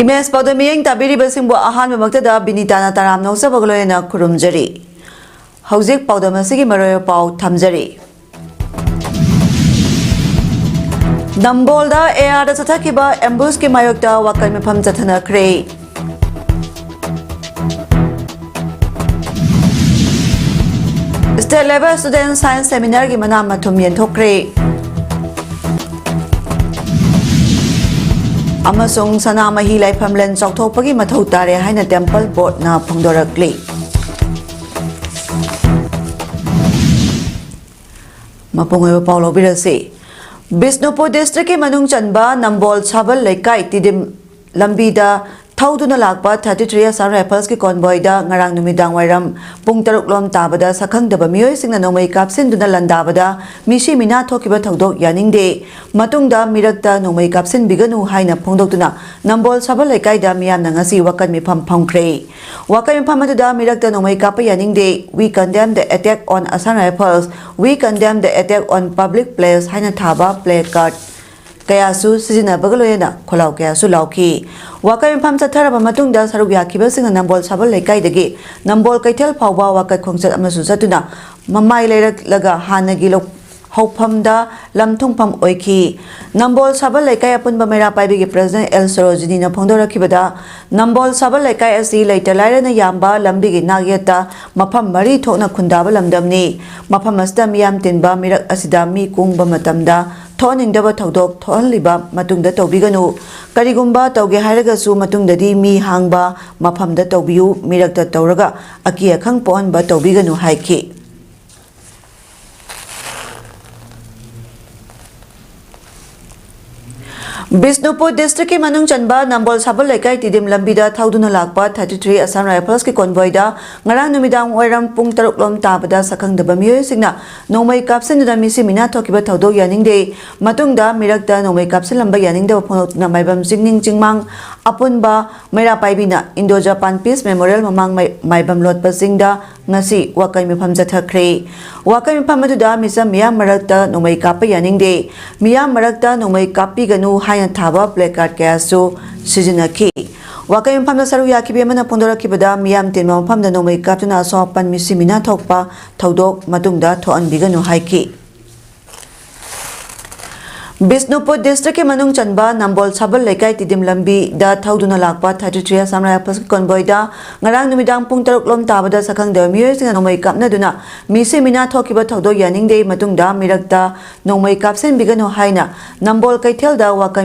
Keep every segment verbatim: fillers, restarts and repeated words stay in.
Image ꯄꯥꯎꯗꯝ ꯃꯤꯠꯌꯦꯡ ꯇꯥꯕꯤꯔꯤꯕꯁꯤꯡꯕꯨ ꯑꯍꯥꯟꯕꯃꯛꯇꯗ ꯕꯤꯅꯤꯇꯥꯅ ꯇꯔꯥꯝꯅ ꯑꯣꯛꯆꯕꯒ ꯂꯣꯏꯅꯅ ꯈꯨꯔꯨꯝꯖꯔꯤ꯫ ꯍꯧꯖꯤꯛ ꯄꯥꯎꯗꯝ ꯑꯁꯤꯒꯤ ꯃꯔꯨꯑꯣꯏꯕ ꯄꯥꯎ ꯊꯝꯖꯔꯤ꯫ ꯅꯝꯕꯣꯜꯗ ꯑꯦ ꯑꯥꯔꯗ ꯆꯠꯊꯈꯤꯕ ꯑꯦꯝꯕꯨꯁꯀꯤ ꯃꯥꯌꯣꯛꯇ ꯋꯥꯀꯜ ꯃꯤꯐꯝ ꯆꯠꯊꯅꯈ꯭ꯔꯦ꯫ State Level Student Science Seminarꯒꯤ ꯃꯅꯥ ꯃꯊꯨꯝ ꯌꯦꯟꯊꯣꯛꯈ꯭ꯔꯦ꯫ ꯑꯃꯁꯨꯡ ꯁꯅꯥꯃꯍꯤ ꯂꯥꯏꯐꯝꯂꯦꯟ ꯆꯥꯎꯊꯣꯛꯄꯒꯤ ꯃꯊꯧ ꯇꯥꯔꯦ ꯍꯥꯏꯅ Temple Boardꯅ ꯐꯣꯡꯗꯣꯔꯛꯂꯤ꯫ ꯃꯄꯨꯡ ꯑꯣꯏꯕ ꯄꯥꯎ ꯂꯧꯕꯤꯔꯁꯤ꯫ ꯕꯤꯁꯅꯨꯄꯨꯔ districtꯀꯤ ꯃꯅꯨꯡ ꯆꯟꯕ ꯅꯝꯕꯣꯜ ꯁꯥꯕꯜ ꯂꯩꯀꯥꯏ ꯇꯤꯗꯤꯝ ꯂꯝꯕꯤꯗ ꯊꯧꯗꯨꯅ ꯂꯥꯛꯄ thirty three Assam Riflesꯀꯤ convoyꯗ ꯉꯔꯥꯡ ꯅꯨꯃꯤꯗꯥꯡ ꯋꯥꯏꯔꯝ ꯄꯨꯡ ꯇꯔꯨꯛ ꯂꯣꯝ ꯇꯥꯕꯗ ꯁꯛꯈꯪꯗꯕ ꯃꯤꯑꯣꯏꯁꯤꯡꯅ ꯅꯣꯡꯃꯩ ꯀꯥꯞꯁꯤꯟꯗꯨꯅ ꯂꯥꯟꯗꯥꯕꯗ ꯃꯤꯁꯤ ꯃꯤꯅꯥ ꯊꯣꯛꯈꯤꯕ ꯊꯧꯗꯣꯛ ꯌꯥꯅꯤꯡꯗꯦ꯫ ꯃꯇꯨꯡꯗ ꯃꯤꯔꯛꯇ ꯅꯣꯡꯃꯩ ꯀꯥꯞꯁꯤꯟꯕꯤꯒꯅꯨ ꯍꯥꯏꯅ ꯐꯣꯡꯗꯣꯛꯇꯨꯅ ꯅꯝꯕꯣꯜ ꯁꯥꯕꯜ ꯂꯩꯀꯥꯏꯗ ꯃꯤꯌꯥꯝꯅ ꯉꯁꯤ ꯋꯥꯀꯜ ꯃꯤꯐꯝ ꯐꯝꯈ꯭ꯔꯦ꯫ ꯋꯥꯀꯜ ꯃꯤꯐꯝ ꯑꯗꯨꯗ ꯃꯤꯔꯛꯇ ꯅꯣꯡꯃꯩ ꯀꯥꯞꯄ ꯌꯥꯅꯤꯡꯗꯦ, "We condemn the attack on Assam Rifles, we condemn the attack on public place" ꯍꯥꯏꯅ ꯊꯥꯕ placard ꯀꯌꯥꯁꯨ ꯁꯤꯖꯤꯟꯅꯕꯒ ꯂꯣꯏꯅꯅ ꯈꯣꯜꯂꯥꯎ ꯀꯌꯥꯁꯨ ꯂꯥꯎꯈꯤ꯫ ꯋꯥꯀꯜ ꯃꯤꯐꯝ ꯆꯠꯊꯔꯕ ꯃꯇꯨꯡꯗ ꯁꯔꯨꯛ ꯌꯥꯈꯤꯕꯁꯤꯡꯅ ꯅꯝꯕꯣꯜ ꯁꯥꯕꯜ ꯂꯩꯀꯥꯏꯗꯒꯤ ꯅꯝꯕꯣꯜ ꯀꯩꯊꯦꯜ ꯐꯥꯎꯕ ꯋꯥꯀꯜ ꯈꯣꯡꯆꯠ ꯑꯃꯁꯨ ꯆꯠꯇꯨꯅ ꯃꯃꯥꯏ ꯂꯩꯔꯛꯂꯒ ꯍꯥꯟꯅꯒꯤ ꯂꯧ-, ꯍꯧꯐꯝꯗ ꯂꯝ ꯊꯨꯡꯐꯝ ꯑꯣꯏꯈꯤ꯫ ꯅꯝꯕꯣꯜ ꯁꯥꯕꯜ ꯂꯩꯀꯥꯏ ꯑꯄꯨꯟꯕ ꯃꯩꯔꯥ ꯄꯥꯏꯕꯤꯒꯤ president L ꯁꯣꯔꯣꯖꯤꯅꯤꯅ ꯐꯣꯡꯗꯣꯔꯛꯈꯤꯕꯗ, ꯅꯝꯕꯣꯜ ꯁꯥꯕꯜ ꯂꯩꯀꯥꯏ ꯑꯁꯤ ꯂꯩꯇ ꯂꯥꯏꯔꯅ ꯌꯥꯝꯕ ꯂꯝꯕꯤꯒꯤ ꯅꯥꯛꯌꯦꯠꯇ ꯃꯐꯝ ꯃꯔꯤ ꯊꯣꯛꯅ ꯈꯨꯟꯗꯥꯕ ꯂꯝꯗꯝꯅꯤ꯫ ꯃꯐꯝ ꯑꯁꯤꯗ ꯃꯤꯌꯥꯝ ꯇꯤꯟꯕ ꯃꯤꯔꯛ ꯑꯁꯤꯗ ꯃꯤ ꯀꯨꯡꯕ ꯃꯇꯝꯗ ꯊꯣꯛꯍꯟꯅꯤꯡꯗꯕ ꯊꯧꯗꯣꯛ ꯊꯣꯛꯍꯜꯂꯤꯕ ꯃꯇꯨꯡꯗ ꯇꯧꯕꯤꯒꯅꯨ꯫ ꯀꯔꯤꯒꯨꯝꯕ ꯇꯧꯒꯦ ꯍꯥꯏꯔꯒꯁꯨ ꯃꯇꯨꯡꯗꯗꯤ ꯃꯤ ꯍꯥꯡꯕ ꯃꯐꯝꯗ ꯇꯧꯕꯤꯌꯨ꯫ ꯃꯤꯔꯛꯇ ꯇꯧꯔꯒ ꯑꯀꯤ ꯑꯈꯪ ꯄꯣꯛꯍꯟꯕ ꯇꯧꯕꯤꯒꯅꯨ ꯍꯥꯏꯈꯤ꯫ ꯕꯤꯁꯅꯨꯄꯨꯔ districtꯀꯤ ꯃꯅꯨꯡ ꯆꯟꯕ ꯅꯝꯕꯣꯜ ꯁꯥꯕꯜ ꯂꯩꯀꯥꯏ ꯇꯤꯗꯤꯝ ꯂꯝꯕꯤꯗ ꯊꯧꯗꯨꯅ ꯂꯥꯛꯄ thirty three Assam Riflesꯀꯤ convoyꯗ ꯉꯔꯥꯡ ꯅꯨꯃꯤꯗꯥꯡ ꯋꯥꯏꯔꯝ ꯄꯨꯡ ꯇꯔꯨꯛ ꯂꯣꯝ ꯇꯥꯕꯗ ꯁꯛꯈꯪꯗꯕ ꯃꯤꯑꯣꯏꯁꯤꯡꯅ ꯅꯣꯡꯃꯩ ꯀꯥꯞꯁꯤꯟꯗꯨꯅ ꯃꯤꯁꯤ ꯃꯤꯅꯥ ꯊꯣꯛꯈꯤꯕ ꯊꯧꯗꯣꯛ ꯌꯥꯅꯤꯡꯗꯦ꯫ ꯃꯇꯨꯡꯗ ꯃꯤꯔꯛꯇ ꯅꯣꯡꯃꯩ ꯀꯥꯞꯁꯤꯜꯂꯝꯕ ꯌꯥꯅꯤꯡꯗꯕ ꯐꯣꯡꯗꯣꯛꯇꯨꯅ ꯃꯥꯏꯕꯝ ꯆꯤꯡꯅꯤꯡ ꯆꯤꯡꯃꯥꯡ ꯑꯄꯨꯟꯕ ꯃꯩꯔꯥ ꯄꯥꯏꯕꯤꯅ Indo Japan Peace Memorial ꯃꯃꯥꯡ ꯃꯥꯏ-, ꯃꯥꯏꯕꯝ ꯂꯣꯠꯄ ꯆꯤꯡꯗ ꯉꯁꯤ ꯋꯥꯀꯜ ꯃꯤꯐꯝ ꯆꯠꯊꯈ꯭ꯔꯦ꯫ ꯋꯥꯀꯜ ꯃꯤꯐꯝ ꯑꯗꯨꯗ ꯃꯤꯆꯝ ꯃꯤꯌꯥꯝ ꯃꯔꯛꯇ ꯅꯣꯡꯃꯩ ꯀꯥꯞꯄ ꯌꯥꯅꯤꯡꯗꯦ, ꯃꯤꯌꯥꯝ ꯃꯔꯛꯇ ꯅꯣꯡꯃꯩ ꯀꯥꯞꯄꯤꯒꯅꯨ ꯍꯥꯏꯅ ꯊꯥꯕ placard ꯀꯌꯥꯁꯨ ꯁꯤꯖꯤꯟꯅꯈꯤ꯫ ꯋꯥꯀꯩ ꯃꯐꯝꯗ ꯁꯔꯨꯛ ꯌꯥꯈꯤꯕ ꯑꯃꯅ ꯐꯣꯡꯗꯣꯔꯛꯈꯤꯕꯗ, ꯃꯤꯌꯥꯝ ꯇꯤꯟꯕ ꯃꯐꯝꯗ ꯅꯣꯡꯃꯩ ꯀꯥꯞꯇꯨꯅ ꯑꯁꯣꯛ ꯑꯄꯟ ꯃꯤꯁꯤ ꯃꯤꯅꯥ ꯊꯣꯛꯄ ꯊꯧꯗꯣꯛ ꯃꯇꯨꯡꯗ ꯊꯣꯛꯍꯟꯕꯤꯒꯅꯨ ꯍꯥꯏꯈꯤ꯫ ꯕꯤꯁꯅꯨꯄꯨꯔ district ꯀꯤ ꯃꯅꯨꯡ ꯆꯟꯕ ꯅꯝꯕꯣꯜ ꯁꯥꯕꯜ ꯂꯩꯀꯥꯏ ꯇꯤꯗꯤꯝ ꯂꯝꯕꯤꯗ ꯊꯧꯗꯨꯅ ꯂꯥꯛꯄ thirty three Assam Rifles convoy ꯗ ꯉꯔꯥꯡ ꯅꯨꯃꯤꯗꯥꯡ ꯄꯨꯡ ꯇꯔꯨꯛ ꯂꯣꯝ ꯇꯥꯕꯗ ꯁꯛꯈꯪꯗꯕ ꯃꯤꯑꯣꯏꯁꯤꯡꯅ ꯅꯣꯡꯃꯩ ꯀꯥꯞꯅꯗꯨꯅ ꯃꯤꯁꯤ ꯃꯤꯅꯥ ꯊꯣꯛꯈꯤꯕ ꯊꯧꯗꯣꯛ ꯌꯥꯅꯤꯡꯗꯦ, ꯃꯇꯨꯡꯗ ꯃꯤꯔꯛꯇ ꯅꯣꯡꯃꯩ ꯀꯥꯞꯁꯤꯟꯕꯤꯒꯅꯨ ꯍꯥꯏꯅ ꯅꯝꯕꯣꯜ ꯀꯩꯊꯦꯜꯗ ꯋꯥꯀꯟ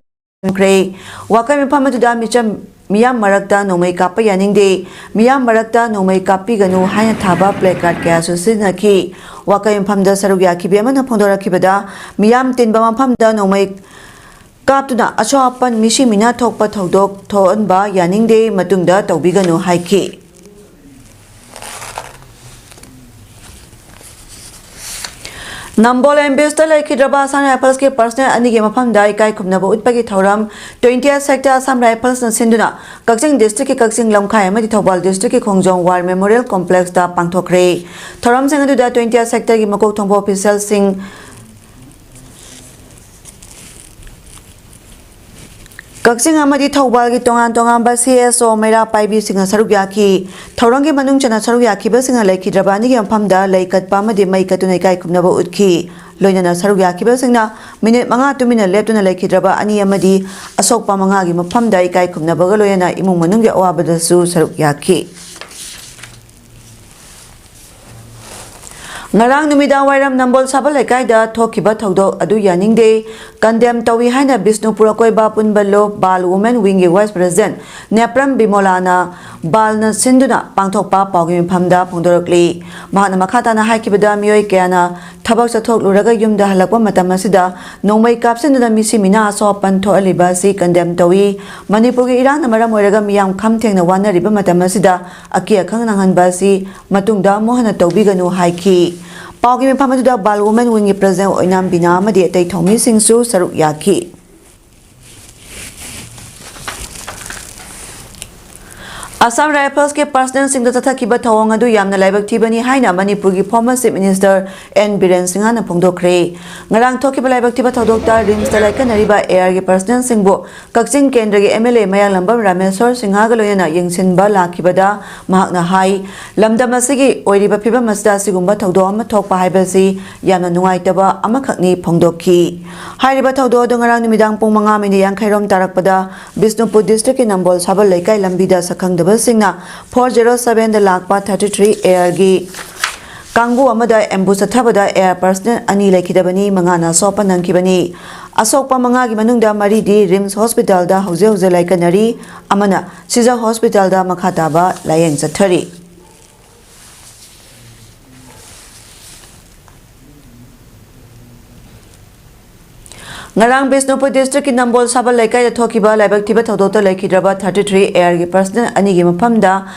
ꯈ꯭ꯔꯦ꯫ ꯋꯥꯀꯩ ꯃꯐꯝ ꯑꯗꯨꯗ ꯃꯤꯆꯝ, ꯃꯤꯌꯥꯝ ꯃꯔꯛꯇ ꯅꯣꯡꯃꯩ ꯀꯥꯞꯄ ꯌꯥꯅꯤꯡꯗꯦ, ꯃꯤꯌꯥꯝ ꯃꯔꯛꯇ ꯅꯣꯡꯃꯩ ꯀꯥꯞꯄꯤꯒꯅꯨ ꯍꯥꯏꯅ ꯊꯥꯕ placard ꯀꯌꯥꯁꯨ ꯁꯤꯖꯤꯟꯅꯈꯤ꯫ ꯋꯥꯀꯩ ꯃꯐꯝꯗ ꯁꯔꯨꯛ ꯌꯥꯈꯤꯕ ꯑꯃꯅ ꯐꯣꯡꯗꯣꯔꯛꯈꯤꯕꯗ, ꯃꯤꯌꯥꯝ ꯇꯤꯟꯕ ꯃꯐꯝꯗ ꯅꯣꯡꯃꯩ ꯀꯥꯞꯇꯨꯅ ꯑꯁꯣꯛ ꯑꯄꯟ ꯃꯤꯁꯤ ꯃꯤꯅꯥ ꯊꯣꯛꯄ ꯊꯧꯗꯣꯛ ꯊꯣꯛꯍꯟꯕ ꯌꯥꯅꯤꯡꯗꯦ, ꯃꯇꯨꯡꯗ ꯇꯧꯕꯤꯒꯅꯨ ꯍꯥꯏꯈꯤ꯫ ꯅꯝꯕꯣꯜ ꯑꯦꯝ ꯕꯤ ꯑꯦꯁꯇ ꯂꯩꯈꯤꯗ꯭ꯔꯕ Assam Riflesꯀꯤ personnel ꯑꯅꯤꯒꯤ ꯃꯐꯝꯗ ꯏꯀꯥꯏ ꯈꯨꯝꯅꯕ ꯎꯠꯄꯒꯤ ꯊꯧꯔꯝ twentieth sector Assam Riflesꯅ ꯁꯤꯟꯗꯨꯅ ꯀꯛꯆꯤꯡ districtꯀꯤ ꯀꯛꯆꯤꯡ ꯂꯝꯈꯥꯏ ꯑꯃꯗꯤ ꯊꯧꯕꯥꯜ districtꯀꯤ ꯈꯣꯡꯖꯣꯝ War Memorial Complexꯇ ꯄꯥꯡꯊꯣꯛꯈ꯭ꯔꯦ꯫ ꯊꯧꯔꯝꯁꯤꯡ ꯑꯗꯨꯗ twentieth sectorꯒꯤ ꯃꯀꯣꯛ ꯊꯣꯡꯕ officialꯁꯤꯡ, ꯀꯛꯆꯤꯡ ꯑꯃꯗꯤ ꯊꯧꯕꯥꯜꯒꯤ ꯇꯣꯉꯥꯟ ꯇꯣꯉꯥꯟꯕ C S O ꯃꯩꯔꯥ ꯄꯥꯏꯕꯤꯁꯤꯡꯅ ꯁꯔꯨꯛ ꯌꯥꯈꯤ꯫ ꯊꯧꯔꯝꯒꯤ ꯃꯅꯨꯡ ꯆꯟꯅ ꯁꯔꯨꯛ ꯌꯥꯈꯤꯕꯁꯤꯡꯅ ꯂꯩꯈꯤꯗ꯭ꯔꯕ ꯑꯅꯤꯒꯤ ꯃꯐꯝꯗ ꯂꯩ ꯀꯠꯄ ꯑꯃꯗꯤ ꯃꯩ ꯀꯠꯇꯨꯅ ꯏꯀꯥꯏ ꯈꯨꯝꯅꯕ ꯎꯠꯈꯤ꯫ ꯂꯣꯏꯅꯅ ꯁꯔꯨꯛ ꯌꯥꯈꯤꯕꯁꯤꯡꯅ minute ꯃꯉꯥ ꯇꯨꯃꯤꯟꯅ ꯂꯦꯞꯇꯨꯅ ꯂꯩꯈꯤꯗ꯭ꯔꯕ ꯑꯅꯤ ꯑꯃꯗꯤ ꯑꯁꯣꯛꯄ ꯃꯉꯥꯒꯤ ꯃꯐꯝꯗ ꯏꯀꯥꯏ ꯈꯨꯝꯅꯕꯒ ꯂꯣꯏꯅꯅ ꯏꯃꯨꯡ ꯃꯅꯨꯡꯒꯤ ꯑꯋꯥꯕꯗꯁꯨ ꯁꯔꯨꯛ ꯌꯥꯈꯤ꯫ ꯉꯔꯥꯡ ꯅꯨꯃꯤꯗꯥꯡ ꯋꯥꯏꯔꯝ ꯅꯝꯕꯣꯜ ꯁꯥꯕꯜ ꯂꯩꯀꯥꯏꯗ ꯊꯣꯛꯈꯤꯕ ꯊꯧꯗꯣꯛ ꯑꯗꯨ ꯌꯥꯅꯤꯡꯗꯦ, condemn ꯇꯧꯏ ꯍꯥꯏꯅ ꯕꯤꯁꯅꯨꯄꯨꯔ ꯑꯀꯣꯏꯕ ꯄꯨꯟꯕ ꯂꯣ ꯕꯥꯜ Women Wingꯒꯤ vice president ꯅꯦꯄ꯭ꯔꯝ ꯕꯤꯃꯣꯂꯥꯅ ꯕꯥꯜꯅ ꯁꯤꯟꯗꯨꯅ ꯄꯥꯡꯊꯣꯛꯄ ꯄꯥꯎꯒꯤ ꯃꯤꯐꯝꯗ ꯐꯣꯡꯗꯣꯔꯛꯂꯤ꯫ ꯃꯍꯥꯛꯅ ꯃꯈꯥ ꯇꯥꯅ ꯍꯥꯏꯈꯤꯕꯗ, ꯃꯤꯑꯣꯏ ꯀꯌꯥꯅ ꯊꯕꯛ ꯆꯠꯊꯣꯛꯂꯨꯔꯒ ꯌꯨꯝꯗ ꯍꯜꯂꯛꯄ ꯃꯇꯝ ꯑꯁꯤꯗ ꯅꯣꯡꯃꯩ ꯀꯥꯞꯁꯤꯟꯗꯨꯅ ꯃꯤꯁꯤ ꯃꯤꯅꯥ ꯑꯁꯣꯛ ꯑꯄꯟ ꯊꯣꯛꯍꯜꯂꯤꯕ ꯑꯁꯤ condemn ꯇꯧꯏ꯫ ꯃꯅꯤꯄꯨꯔꯒꯤ ꯏꯔꯥꯡꯅ ꯃꯔꯝ ꯑꯣꯏꯔꯒ ꯃꯤꯌꯥꯝ ꯈꯝ ꯊꯦꯡꯅ ꯋꯥꯅꯔꯤꯕ ꯃꯇꯝ ꯑꯁꯤꯗ ꯑꯀꯤ ꯑꯈꯪ ꯅꯪꯍꯟꯕ ꯑꯁꯤ ꯃꯇꯨꯡꯗ ꯑꯃꯨꯛ ꯍꯟꯅ ꯇꯧꯕꯤꯒꯅꯨ ꯍꯥꯏꯈꯤ꯫ ꯄꯥꯎꯒꯤ ꯃꯤꯐꯝ ꯑꯗꯨꯗ ꯕꯥꯜ Women Wingꯒꯤ president ꯑꯣꯏꯅꯥꯝ ꯕꯤꯅꯥ ꯑꯃꯗꯤ ꯑꯇꯩ ꯊꯧꯃꯤꯁꯤꯡꯁꯨ ꯁꯔꯨꯛ ꯌꯥꯈꯤ꯫ ꯑꯁꯥꯝ ꯔꯥꯏꯐꯜꯁꯀꯤ ꯄꯔꯁꯅꯦꯜꯁꯤꯡꯗ ꯆꯠꯊꯈꯤꯕ ꯊꯧꯑꯣꯡ ꯑꯗꯨ ꯌꯥꯝꯅ ꯂꯥꯏꯕꯛ ꯊꯤꯕꯅꯤ ꯍꯥꯏꯅ ꯃꯅꯤꯄꯨꯔꯒꯤ former Chief Minister N Biren ꯁꯤꯡꯍꯅ ꯐꯣꯡꯗꯣꯛꯈ꯭ꯔꯦ꯫ ꯉꯔꯥꯡ ꯊꯣꯛꯈꯤꯕ ꯂꯥꯏꯕꯛ ꯊꯤꯕ ꯊꯧꯗꯣꯛꯇ ꯔꯤꯝꯁꯇ ꯂꯥꯏꯀꯠꯅꯔꯤꯕ ARꯒꯤ ꯄꯔꯁꯅꯦꯜꯁꯤꯡꯕꯨ ꯀꯛꯆꯤꯡ ꯀꯦꯟꯗ꯭ꯔꯒꯤ MLA ꯃꯌꯥꯡꯂꯝꯕꯝ ꯔꯥꯃꯦꯁꯣꯔ ꯁꯤꯡꯍꯒ ꯂꯣꯏꯅꯅ ꯌꯦꯡꯁꯤꯟꯕ ꯂꯥꯛꯈꯤꯕꯗ ꯃꯍꯥꯛꯅ ꯍꯥꯏ, ꯂꯝꯗꯝ ꯑꯁꯤꯒꯤ ꯑꯣꯏꯔꯤꯕ ꯐꯤꯕꯝ ꯑꯁꯤꯗ ꯑꯁꯤꯒꯨꯝꯕ ꯊꯧꯗꯣꯛ ꯑꯃ ꯊꯣꯛꯄ ꯍꯥꯏꯕꯁꯤ ꯌꯥꯝꯅ ꯅꯨꯡꯉꯥꯏꯇꯕ ꯑꯃꯈꯛꯅꯤ ꯐꯣꯡꯗꯣꯛꯈꯤ꯫ ꯍꯥꯏꯔꯤꯕ ꯊꯧꯗꯣꯛ ꯑꯗꯨ ꯉꯔꯥꯡ ꯅꯨꯃꯤꯗꯥꯡ ꯄꯨꯡ ꯃꯉꯥ ꯃꯤꯅꯤꯠ ꯌꯥꯡꯈꯩ ꯔꯣꯝ ꯇꯥꯔꯛꯄꯗ ꯕꯤꯁꯅꯨꯄꯨꯔ ꯗꯤꯁꯇ꯭ꯔꯤꯛꯀꯤ ꯅꯝꯕꯣꯜ ꯁꯥꯕꯜ ꯂꯩꯀꯥꯏ ꯂꯝꯕꯤꯗ ꯁꯛꯈꯪꯗꯕꯁꯤꯡꯅ four zero sevenꯗ ꯂꯥꯛꯄ thirty three ARꯒꯤ ꯀꯥꯡꯕꯨ ꯑꯃꯗ ꯑꯦꯝꯕꯨꯁ ꯆꯠꯊꯕꯗ AR ꯄꯔꯁꯅꯦꯜ ꯑꯅꯤ ꯂꯩꯈꯤꯗꯕꯅꯤ, ꯃꯉꯥꯅ ꯑꯁꯣꯛ ꯑꯄꯟ ꯅꯪꯈꯤꯕꯅꯤ꯫ ꯑꯁꯣꯛꯄ ꯃꯉꯥꯒꯤ ꯃꯅꯨꯡꯗ ꯃꯔꯤꯗꯤ ꯔꯤꯝꯁ ꯍꯣꯁꯄꯤꯇꯥꯜꯗ ꯍꯧꯖꯤꯛ ꯍꯧꯖꯤꯛ ꯂꯥꯏꯀꯠꯅꯔꯤ, ꯑꯃꯅ ꯁꯤꯖ ꯍꯣꯁꯄꯤꯇꯥꯜꯗ ꯃꯈꯥ ꯇꯥꯕ ꯂꯥꯌꯦꯡ ꯆꯠꯊꯔꯤ꯫ ꯉꯔꯥꯡ ꯕꯤꯁꯅꯨꯄꯨꯔ ꯗꯤꯁꯇ꯭ꯔꯤꯛꯀꯤ ꯅꯝꯕꯣꯜ ꯁꯥꯕꯜ ꯂꯩꯀꯥꯏꯗ ꯊꯣꯛꯈꯤꯕ ꯂꯥꯏꯕꯛ ꯊꯤꯕ ꯊꯧꯗꯣꯛꯇ ꯂꯩꯈꯤꯗ꯭ꯔꯕ thirty three ARꯒꯤ ꯄꯔꯁꯅꯦꯜ ꯑꯅꯤꯒꯤ ꯃꯐꯝꯗ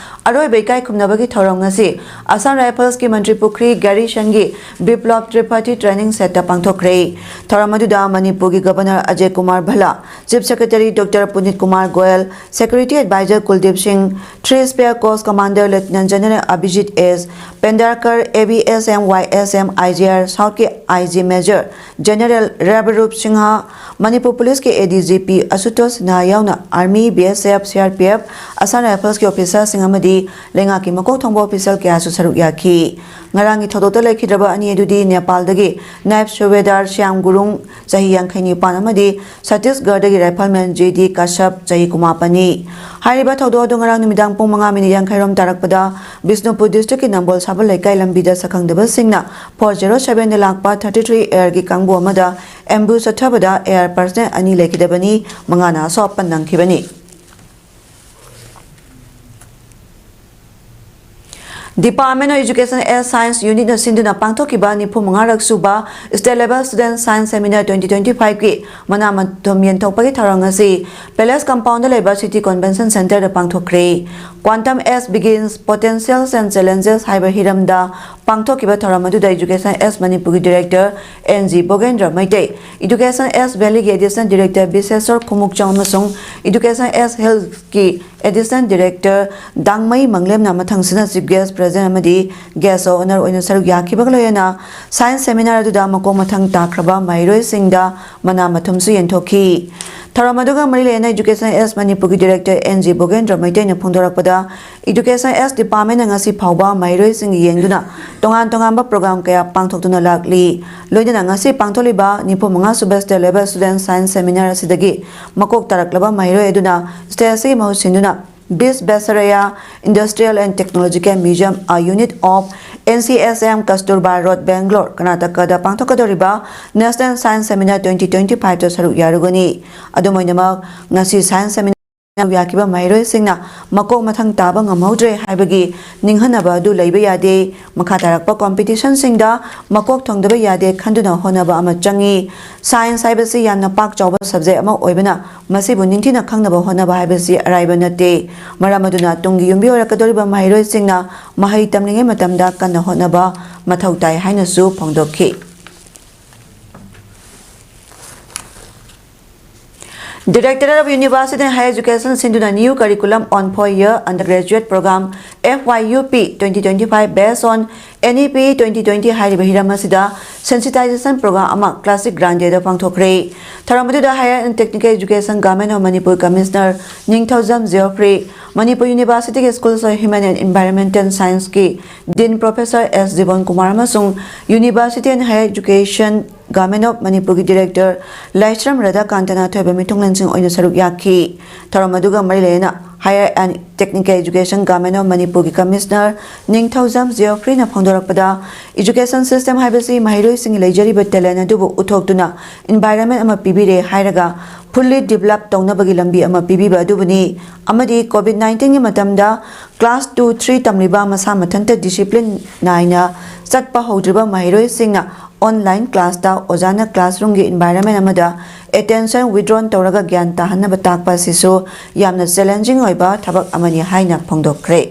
ꯑꯔꯣꯏꯕ ꯏꯀꯥꯏ ꯈꯨꯝꯅꯕꯒꯤ ꯊꯧꯔꯝ ꯉꯁꯤ ꯑꯁꯥꯝ ꯔꯥꯏꯐꯜꯁꯀꯤ ꯃꯟꯇ꯭ꯔꯤ ꯄꯨꯈ꯭ꯔꯤ ꯒꯥꯔꯤꯁꯟꯒꯤ ꯕꯤꯄ꯭ꯂꯣꯞ ꯇ꯭ꯔꯤꯄꯥꯊꯤ ꯇ꯭ꯔꯦꯅꯤꯡ ꯁꯦꯠꯇ ꯄꯥꯡꯊꯣꯛꯈ꯭ꯔꯦ꯫ ꯊꯧꯔꯝ ꯑꯗꯨꯗ ꯃꯅꯤꯄꯨꯔꯒꯤ governor Ajay Kumar Bhalla, chief secretary doctor Punit Kumar Goyal, security advisor Kuldip Singh, Three Spare Course Commander Lieutenant General Abhijit S ꯄꯦꯟꯗꯥꯔꯀꯔ, ABS M, YS M, IGR Southꯀꯤ IG Major General ꯔꯕꯔꯨꯞ Singh, Manipur ꯄꯨꯂꯤꯁꯀꯤ ADGP ꯑꯁꯨꯇꯣꯁ ꯁꯤꯟꯍꯥ ꯌꯥꯎꯅ Army, BSF, CRPF, Assam Riflesꯀꯤ officerꯁꯤꯡ ꯑꯃꯗꯤ ꯂꯩꯉꯥꯛꯀꯤ ꯃꯀꯣꯛ ꯊꯣꯡꯕ official ꯀꯌꯥꯁꯨ ꯁꯔꯨꯛ ꯌꯥꯈꯤ꯫ ꯉꯔꯥꯡꯒꯤ ꯊꯧꯗꯣꯛꯇ ꯂꯩꯈꯤꯗ꯭ꯔꯕ ꯑꯅꯤ ꯑꯗꯨꯗꯤ ꯅꯦꯄꯥꯜꯗꯒꯤ Naib Subedar ꯁ꯭ꯌꯥꯝ ꯒꯨꯔꯨꯡ, ꯆꯍꯤ ꯌꯥꯡꯈꯩ ꯅꯤꯄꯥꯟ, ꯑꯃꯗꯤ ꯁꯠꯇꯤꯁꯒꯔꯗꯒꯤ rifleman J D Kashyap, ꯆꯍꯤ ꯀꯨꯟꯃꯥꯄꯟꯅꯤ꯫ ꯍꯥꯏꯔꯤꯕ ꯊꯧꯗꯣꯛ ꯑꯗꯨ ꯉꯔꯥꯡ ꯅꯨꯃꯤꯗꯥꯡ ꯄꯨꯡ ꯃꯉꯥ ꯃꯤꯅꯤꯠ ꯌꯥꯡꯈꯩ ꯔꯣꯝ ꯇꯥꯔꯛꯄꯗ ꯕꯤꯁꯅꯨꯄꯨꯔ ꯗꯤꯁꯇ꯭ꯔꯤꯛꯀꯤ ꯅꯝꯕꯣꯜ ꯁꯥꯕꯜ ꯂꯩꯀꯥꯏ ꯂꯝꯕꯤꯗ ꯁꯛꯈꯪꯗꯕꯁꯤꯡꯅ four zero sevenꯗ ꯂꯥꯛꯄ thirty three ARꯒꯤ ꯀꯥꯡꯕꯨ ꯑꯃꯗ ꯑꯦꯝꯕꯨꯁ ꯆꯠꯊꯕꯗ AR ꯄꯔꯁꯅꯦꯜ ꯑꯅꯤ ꯂꯩꯈꯤꯗꯕꯅꯤ, ꯃꯉꯥꯅ ꯑꯁꯣꯛ ꯑꯄꯟ ꯅꯪꯈꯤꯕꯅꯤ꯫ Department of Education and Science Unitꯅ ꯁꯤꯟꯗꯨꯅ ꯄꯥꯡꯊꯣꯛꯈꯤꯕ ꯅꯤꯐꯨ ꯃꯉꯥꯔꯛ ꯁꯨꯕ State Level Student Science Seminar twenty twenty fiveꯀꯤ ꯃꯅꯥ ꯃꯊꯨꯝ ꯌꯦꯟꯊꯣꯛꯄꯒꯤ ꯊꯧꯔꯝ ꯑꯁꯤ Palace Compoundꯗ ꯂꯩꯕ City Convention Centreꯗ ꯄꯥꯡꯊꯣꯛꯈ꯭ꯔꯦ꯫ Quantum as Begins, Potentials and Challenges ꯍꯥꯏꯕ ꯍꯤꯔꯝꯗ ꯄꯥꯡꯊꯣꯛꯈꯤꯕ ꯊꯧꯔꯝ ꯑꯗꯨꯗ Education S ꯃꯅꯤꯄꯨꯔꯒꯤ Director N G ꯕꯣꯒꯦꯟꯗ꯭ꯔ Meitei, Education S Valley ꯒꯤ Additional Director ꯕꯤꯁꯦꯁꯣꯔ ꯈꯨꯃꯨꯛꯆꯝ ꯑꯃꯁꯨꯡ Education S Health ꯀꯤ Additional Director ꯗꯥꯡꯃꯩ ꯃꯪꯂꯦꯝꯅ ꯃꯊꯪꯁꯤꯠꯅ Chief Guest, President ꯑꯃꯗꯤ Guest of Honour ꯑꯣꯏꯅ ꯁꯔꯨꯛ ꯌꯥꯈꯤꯕꯒ ꯂꯣꯏꯅꯅ Science Seminar ꯑꯗꯨꯗ ꯃꯀꯣꯛ ꯃꯊꯪ ꯇꯥꯈ꯭ꯔꯕ ꯃꯍꯩꯔꯣꯏꯁꯤꯡꯗ ꯃꯅꯥ ꯃꯊꯨꯝꯁꯨ ꯌꯦꯟꯊꯣꯛꯈꯤ꯫ ꯊꯧꯔꯝ ꯑꯗꯨꯒ ꯃꯔꯤ ꯂꯩꯅꯅ Education S ꯃꯅꯤꯄꯨꯔꯒꯤ Director N G ꯕꯣꯒꯦꯟꯗ꯭ꯔ ꯃꯩꯇꯩꯅ ꯐꯣꯡꯗꯣꯔꯛꯄꯗ, Education S Department ꯅ ꯉꯁꯤ ꯐꯥꯎꯕ ꯃꯍꯩꯔꯣꯏꯁꯤꯡ ꯌꯦꯡꯗꯨꯅ ꯇꯣꯉꯥꯟ ꯇꯣꯉꯥꯟꯕ program ꯀꯌꯥ ꯄꯥꯡꯊꯣꯛꯇꯨꯅ ꯂꯥꯛꯂꯤ꯫ ꯂꯣꯏꯅꯅ ꯉꯁꯤ ꯄꯥꯡꯊꯣꯛꯂꯤꯕ ꯅꯤꯐꯨ ꯃꯉꯥ ꯁꯨꯕ State Level Student Science Seminar ꯑꯁꯤꯗꯒꯤ ꯃꯀꯣꯛ ꯇꯥꯔꯛꯂꯕ ꯃꯍꯩꯔꯣꯏ ꯑꯗꯨꯅ stage ꯑꯁꯤꯒꯤ ꯃꯍꯨꯠ ꯁꯤꯟꯗꯨꯅ ꯕꯤꯁꯕꯦꯁꯔꯥꯌꯥ Industrial and Technological Museum, a unit of N C S M, Kasturba Road, Bangalore, ꯀꯔꯅꯥꯇꯀꯥꯗ ꯄꯥꯡꯊꯣꯛꯀꯗꯧꯔꯤꯕ National Science Seminar twenty twenty-five ꯇ ꯁꯔꯨꯛ ꯌꯥꯔꯨꯒꯅꯤ꯫ ꯑꯗꯨꯝ ꯑꯣꯏꯅꯃꯛ, ꯉꯁꯤ Science Seminar ꯌꯥꯈꯤꯕ ꯃꯍꯩꯔꯣꯏꯁꯤꯡꯅ ꯃꯀꯣꯛ ꯃꯊꯪ ꯇꯥꯕ ꯉꯝꯍꯧꯗ꯭ꯔꯦ ꯍꯥꯏꯕꯒꯤ ꯅꯤꯡꯍꯟꯅꯕ ꯑꯗꯨ ꯂꯩꯕ ꯌꯥꯗꯦ꯫ ꯃꯈꯥ ꯇꯥꯔꯛꯄ competition ꯁꯤꯡꯗ ꯃꯀꯣꯛ ꯊꯣꯡꯗꯕ ꯌꯥꯗꯦ ꯈꯟꯗꯨꯅ ꯍꯣꯠꯅꯕ ꯑꯃ ꯆꯪꯏ꯫ Science ꯍꯥꯏꯕꯁꯤ ꯌꯥꯝꯅ ꯄꯥꯛ ꯆꯥꯎꯕ subject ꯑꯃ ꯑꯣꯏꯕꯅ, ꯃꯁꯤꯕꯨ ꯅꯤꯡꯊꯤꯅ ꯈꯪꯅꯕ ꯍꯣꯠꯅꯕ ꯍꯥꯏꯕꯁꯤ ꯑꯔꯥꯏꯕ ꯅꯠꯇꯦ꯫ ꯃꯔꯝ ꯑꯗꯨꯅ, ꯇꯨꯡꯒꯤ ꯌꯨꯝꯕꯤ ꯑꯣꯏꯔꯛꯀꯗꯧꯔꯤꯕ ꯃꯍꯩꯔꯣꯏꯁꯤꯡꯅ ꯃꯍꯩ ꯇꯝꯂꯤꯉꯩ ꯃꯇꯝꯗ ꯀꯟꯅ ꯍꯣꯠꯅꯕ ꯃꯊꯧ ꯇꯥꯏ ꯍꯥꯏꯅꯁꯨ ꯐꯣꯡꯗꯣꯛꯈꯤ꯫ Directorate of University and Higher Education ꯁꯤꯟꯗꯨꯅ New Curriculum on Four Year Undergraduate Program, F Y U P twenty twenty-five, based on N E P twenty twenty ꯍꯥꯏꯔꯤꯕ ꯍꯤꯔꯝ ꯑꯁꯤꯗ sensitization program ꯑꯃ Classic Grande ꯗ ꯄꯥꯡꯊꯣꯛꯈ꯭ꯔꯦ꯫ ꯊꯧꯔꯝ ꯑꯗꯨꯗ Higher and Technical Education, Government of Manipur Commissioner ꯅꯤꯡꯊꯧꯖꯝ ꯖꯤꯑꯣꯐ꯭ꯔꯤ, ꯃꯅꯤꯄꯨꯔ ꯌꯨꯅꯤꯚꯔꯁꯤꯇꯤꯒꯤ Schools of Human and Environmental Science ꯀꯤ Dean Professor S ꯖꯤꯕꯟ ꯀꯨꯃꯥꯔ ꯑꯃꯁꯨꯡ University and Higher Education, Government of ꯃꯅꯤꯄꯨꯔꯒꯤ Director ꯂꯥꯏꯁ꯭ꯔꯝ ꯔꯥꯙꯥꯀꯥꯟꯇꯅ ꯑꯊꯣꯏꯕ ꯃꯤꯊꯨꯡꯂꯦꯟꯁꯤꯡ ꯑꯣꯏꯅ ꯁꯔꯨꯛ ꯌꯥꯈꯤ꯫ ꯊꯧꯔꯝ ꯑꯗꯨꯒ ꯃꯔꯤ ꯂꯩꯅꯅ Higher and Technical Education, Government of ꯃꯅꯤꯄꯨꯔꯒꯤ Commissioner ꯅꯤꯡꯊꯧꯖꯝ ꯖꯤꯑꯣꯐ꯭ꯔꯤꯅ ꯐꯣꯡꯗꯣꯔꯛꯄꯗ, education system ꯍꯥꯏꯕꯁꯤ ꯃꯍꯩꯔꯣꯏꯁꯤꯡꯒꯤ ꯂꯩꯖꯔꯤꯕ talent ꯑꯗꯨꯕꯨ ꯎꯠꯊꯣꯛꯇꯨꯅ environment ꯑꯃ ꯄꯤꯕꯤꯔꯦ ꯍꯥꯏꯔꯒ fully develop ꯇꯧꯅꯕꯒꯤ ꯂꯝꯕꯤ ꯑꯃ ꯄꯤꯕꯤꯕ ꯑꯗꯨꯕꯨꯅꯤ꯫ ꯑꯃꯗꯤ COVID nineteen ꯒꯤ ꯃꯇꯝꯗ class two, three ꯇꯝꯂꯤꯕ ꯃꯁꯥ ꯃꯊꯟꯇ discipline ꯅꯥꯏꯅ ꯆꯠꯄ ꯍꯧꯗ꯭ꯔꯤꯕ ꯃꯍꯩꯔꯣꯏꯁꯤꯡꯅ online class ꯇ ꯑꯣꯖꯥꯅ classroom ꯒꯤ environment ꯑꯃꯗ attention withdrawn ꯇꯧꯔꯒ ꯒ꯭ꯌꯥꯟ ꯇꯥꯍꯟꯅꯕ ꯇꯥꯛꯄ ꯑꯁꯤꯁꯨ ꯌꯥꯝꯅ challenging ꯑꯣꯏꯕ ꯊꯕꯛ ꯑꯃꯅꯤ ꯍꯥꯏꯅ ꯐꯣꯡꯗꯣꯛꯈ꯭ꯔꯦ꯫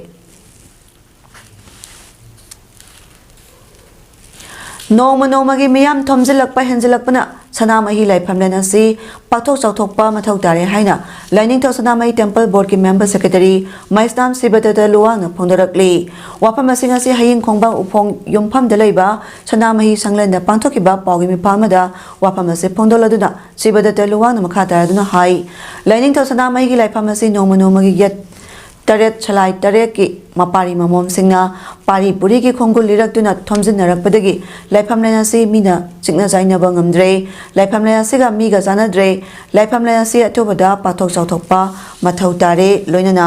ꯅꯣꯡꯃ ꯅꯣꯡꯃꯒꯤ ꯃꯤꯌꯥꯝ ꯊꯣꯝꯖꯤꯜꯂꯛꯄ ꯍꯦꯟꯖꯤꯜꯂꯛꯄꯅ ꯁꯅꯥꯃꯍꯤ ꯂꯥꯏꯐꯝꯂꯦꯟ ꯑꯁꯤ ꯄꯥꯛꯊꯣꯛ ꯆꯥꯎꯊꯣꯛꯄ ꯃꯊꯧ ꯇꯥꯔꯦ ꯍꯥꯏꯅ ꯂꯥꯏꯅꯤꯡꯊꯧ ꯁꯅꯥꯃꯍꯤ ꯇꯦꯝꯄꯜ ꯕꯣꯔꯗꯀꯤ ꯃꯦꯝꯕꯔ ꯁꯦꯀ꯭ꯔꯦꯇꯔꯤ ꯃꯩꯁꯅꯥꯝ ꯁꯤꯕꯗꯠꯇ ꯂꯨꯋꯥꯡꯅ ꯐꯣꯡꯗꯣꯔꯛꯂꯤ꯫ ꯋꯥꯐꯝ ꯑꯁꯤꯡ ꯑꯁꯤ ꯍꯌꯤꯡ ꯈꯣꯡꯕꯥꯡ ꯎꯐꯣꯡ ꯌꯨꯝꯐꯝꯗ ꯂꯩꯕ ꯁꯅꯥꯃꯍꯤ ꯁꯪꯂꯦꯟꯗ ꯄꯥꯡꯊꯣꯛꯈꯤꯕ ꯄꯥꯎꯒꯤ ꯃꯤꯐꯝ ꯑꯃꯗ ꯋꯥꯐꯝ ꯑꯁꯤ ꯐꯣꯡꯗꯣꯛꯂꯗꯨꯅ ꯁꯤꯕꯗꯠꯇ ꯂꯨꯋꯥꯡꯅ ꯃꯈꯥ ꯇꯥꯔꯗꯨꯅ ꯍꯥꯏ, ꯂꯥꯏꯅꯤꯡꯊꯧ ꯁꯅꯥꯃꯍꯤꯒꯤ ꯂꯥꯏꯐꯝ ꯑꯁꯤ ꯅꯣꯡꯃ ꯅꯣꯡꯃꯒꯤ ꯌꯦꯠ ꯇꯔꯦꯠ ꯁꯂꯥꯏ ꯇꯔꯦꯠꯀꯤ ꯃꯄꯥꯔꯤ ꯃꯃꯣꯝꯁꯤꯡꯅ ꯄꯥꯔꯤ ꯄꯨꯔꯤꯒꯤ ꯈꯣꯡꯒꯨꯜ ꯂꯤꯔꯛꯇꯨꯅ ꯊꯣꯝꯖꯤꯟꯅꯔꯛꯄꯗꯒꯤ ꯂꯥꯏꯐꯝꯂꯦꯟ ꯑꯁꯤ ꯃꯤꯅ ꯆꯤꯛꯅ ꯆꯥꯏꯅꯕ ꯉꯝꯗ꯭ꯔꯦ꯫ ꯂꯥꯏꯐꯝꯂꯦꯟ ꯑꯁꯤꯒ ꯃꯤꯒ ꯆꯥꯟꯅꯗ꯭ꯔꯦ꯫ ꯂꯥꯏꯐꯝꯂꯦꯟ ꯑꯁꯤ ꯑꯊꯨꯕꯗ ꯄꯥꯛꯊꯣꯛ ꯆꯥꯎꯊꯣꯛꯄ ꯃꯊꯧ ꯇꯥꯔꯦ꯫ ꯂꯣꯏꯅꯅ